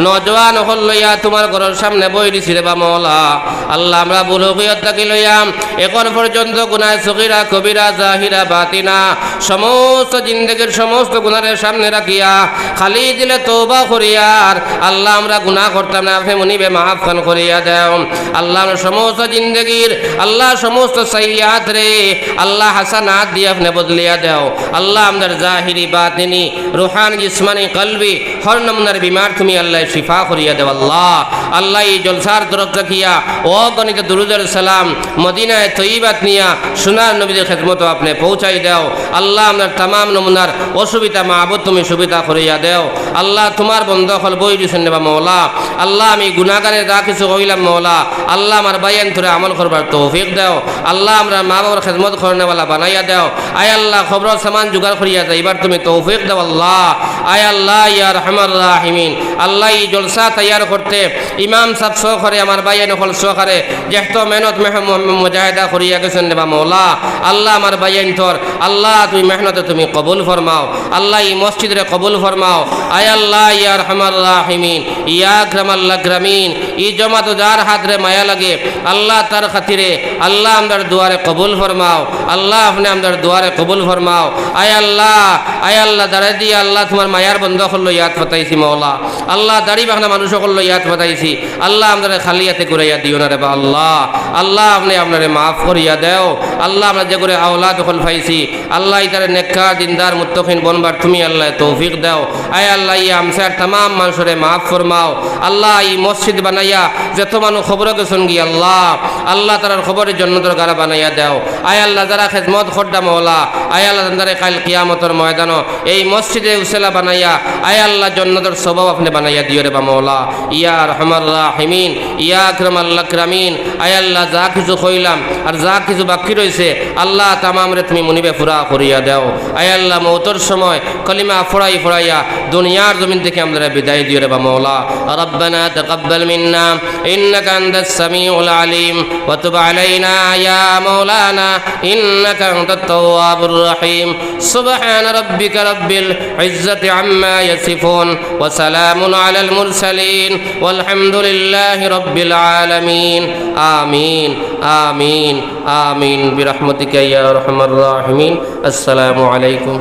নওজোয়ান অকল লইয়া তুমার ঘরর সামনে বই দিছি রে বা মওলা। আল্লাহ, আমরা বুলুগিয়ত থাকি লইয়া এখন পর্যন্ত গুনাহ সগীরা, কবিরা, জাহিরা, বাতিনা, সমস্ত জিন্দেগির সমস্ত গুনারে সামনে রাখিয়া খালি দিলে তওবা করিয়ার, আল্লাহ, আমরা গুনাহ করতাম না, আপনে মুনিবে মাফ খান করিয়া দেও। আল্লাহ, আমরা সমস্ত জিন্দেগির, আল্লাহ, সমস্ত সাইয়্যাত রে, আল্লাহ, হাসানাত দিয়া আপনে বদলিয়া দেও। আল্লাহ, আমরার জাহিরি, বাতিনি, রুহানি, জিসমানি, কলবি, হর নমুনার বিমার তুমি আল্লাহ শিফা করিয়া দেও আল্লাহ। আল্লাহ, এই জলসার তরফ থাকিয়া অগণিত দুরুদের সালাম মদিনায়ে তৈয়বাত নিয়া সোনার নবীর খেদমতো আপনে পৌঁছাই দেও। আল্লাহ, আমরার তামাম নমুনার অসুবিধা মাবুদ তুমি সুবিধা করিয়া দেও। আল্লাহ, তুমার বন্দা অকল বই দিছইন রে বা মওলা। আল্লাহ, আমি গুনাহগারে যা কিছু কইলাম মওলা, আল্লাহ, আমার ভাইয়াইন্তরে আমল করবার তৌফিক দেও। আল্লাহ, আমরার মা বাবার খেদমত করনেওয়ালা বানাইয়া দেও। আয় আল্লাহ, কবরর সামান জোগাড় করিয়া যাইবার তুমি তৌফিক দেও আল্লাহ। আয় আল্লাহ, ইয়া আরহামার রাহিমিন, আল্লাহ, এই জলসা তৈয়ার করতে ইমাম সাব সহকারে, আমার ভাইয়াইন অকল সহকারে, যেত মেহনত মেহ-, ম-, মুজাহেদা করিয়া গেছইন রে বা মওলা। আল্লাহ, আমার ভাইয়াইন্তর, আল্লাহ, তুমি মেহনতে তুমি কবুল ফরমাও। আল্লাহ, এই মসজিদরে কবুল ফরমাও। আয় আল্লাহ, ইয়া আরহামার রাহিমিন, ইয়া আকরামাল আকরামিন, এই জমাতো যার হাতরে মায়া লাগে, আল্লাহ, তার খাতিরে, আল্লাহ, আমরার দোয়ারে কবুল ফরমাও। আল্লাহ, আপনে আমরার দোয়ারে কবুল ফরমাও। আয় আল্লাহ, আয় আল্লাহ, দাঁড়াই দিয়া আল্লাহ, তুমার মায়ার বন্দা অকল লইয়া আত পাতাইছি মওলা। আল্লাহ, দাড়ি বানা মানুষ অকল লইয়া আত পাতাইছি। আল্লাহ, আমরারে খালি আতে ঘুরাইয়া দিও না রে বা আল্লাহ। আল্লাহ, আপনে আপনারে মাফ করিয়া দেও। আল্লাহ, আমরা যে করে আওলাদ অকল পাইছি, আল্লাহ, ইতারে নেককার, দিনদার, মুত্তাকিন বনবার তুমি আল্লাহ তৌফিক দেও। আয় আল্লাহ, এই আমসার তামাম মানুষরে মাফ ফরমাও। আল্লাহ, এই মসজিদ বানাইয়া যেত মানুষ কবরো গেছইন গি আল্লাহ, আল্লাহ, তারার কবরে জন্নতর গাড়া বানাইয়া দেও। আয় আল্লাহ, যারা খেদমত কররা মওলা, আয় আল্লাহ, তারারে কাইল কিয়ামতর ময়দানো এই মসজিদে উসিলা বানাইয়া, আয় আল্লাহ, জন্নতর সওয়াব আপনে বানাইয়া দিও রে বা মওলা। ইয়া আরহামার রাহিমিন, ইয়া আকরামাল আকরামিন, আয় আল্লাহ, যা কিছু কইলাম আর যা কিছু বাকি রইছে, আল্লাহ, তামামরে তুমি মুনিবে পুরা করিয়া দেও। আয় আল্লাহ, মউতর সময় কলিমা ফড়াই ফড়াইয়া দুনিয়ার জমিন থাকি আমরারে বিদায় দিও রে বা মওলা। ربنا تقبل منا إنك أنت السميع العليم وتب علينا يا مولانا إنك أنت التواب الرحيم. سبحان ربك رب العزة عما يصفون وسلام على المرسلين والحمد لله رب العالمين. آمين، آمين، آمين برحمتك يا أرحم الراحمين. السلام عليكم.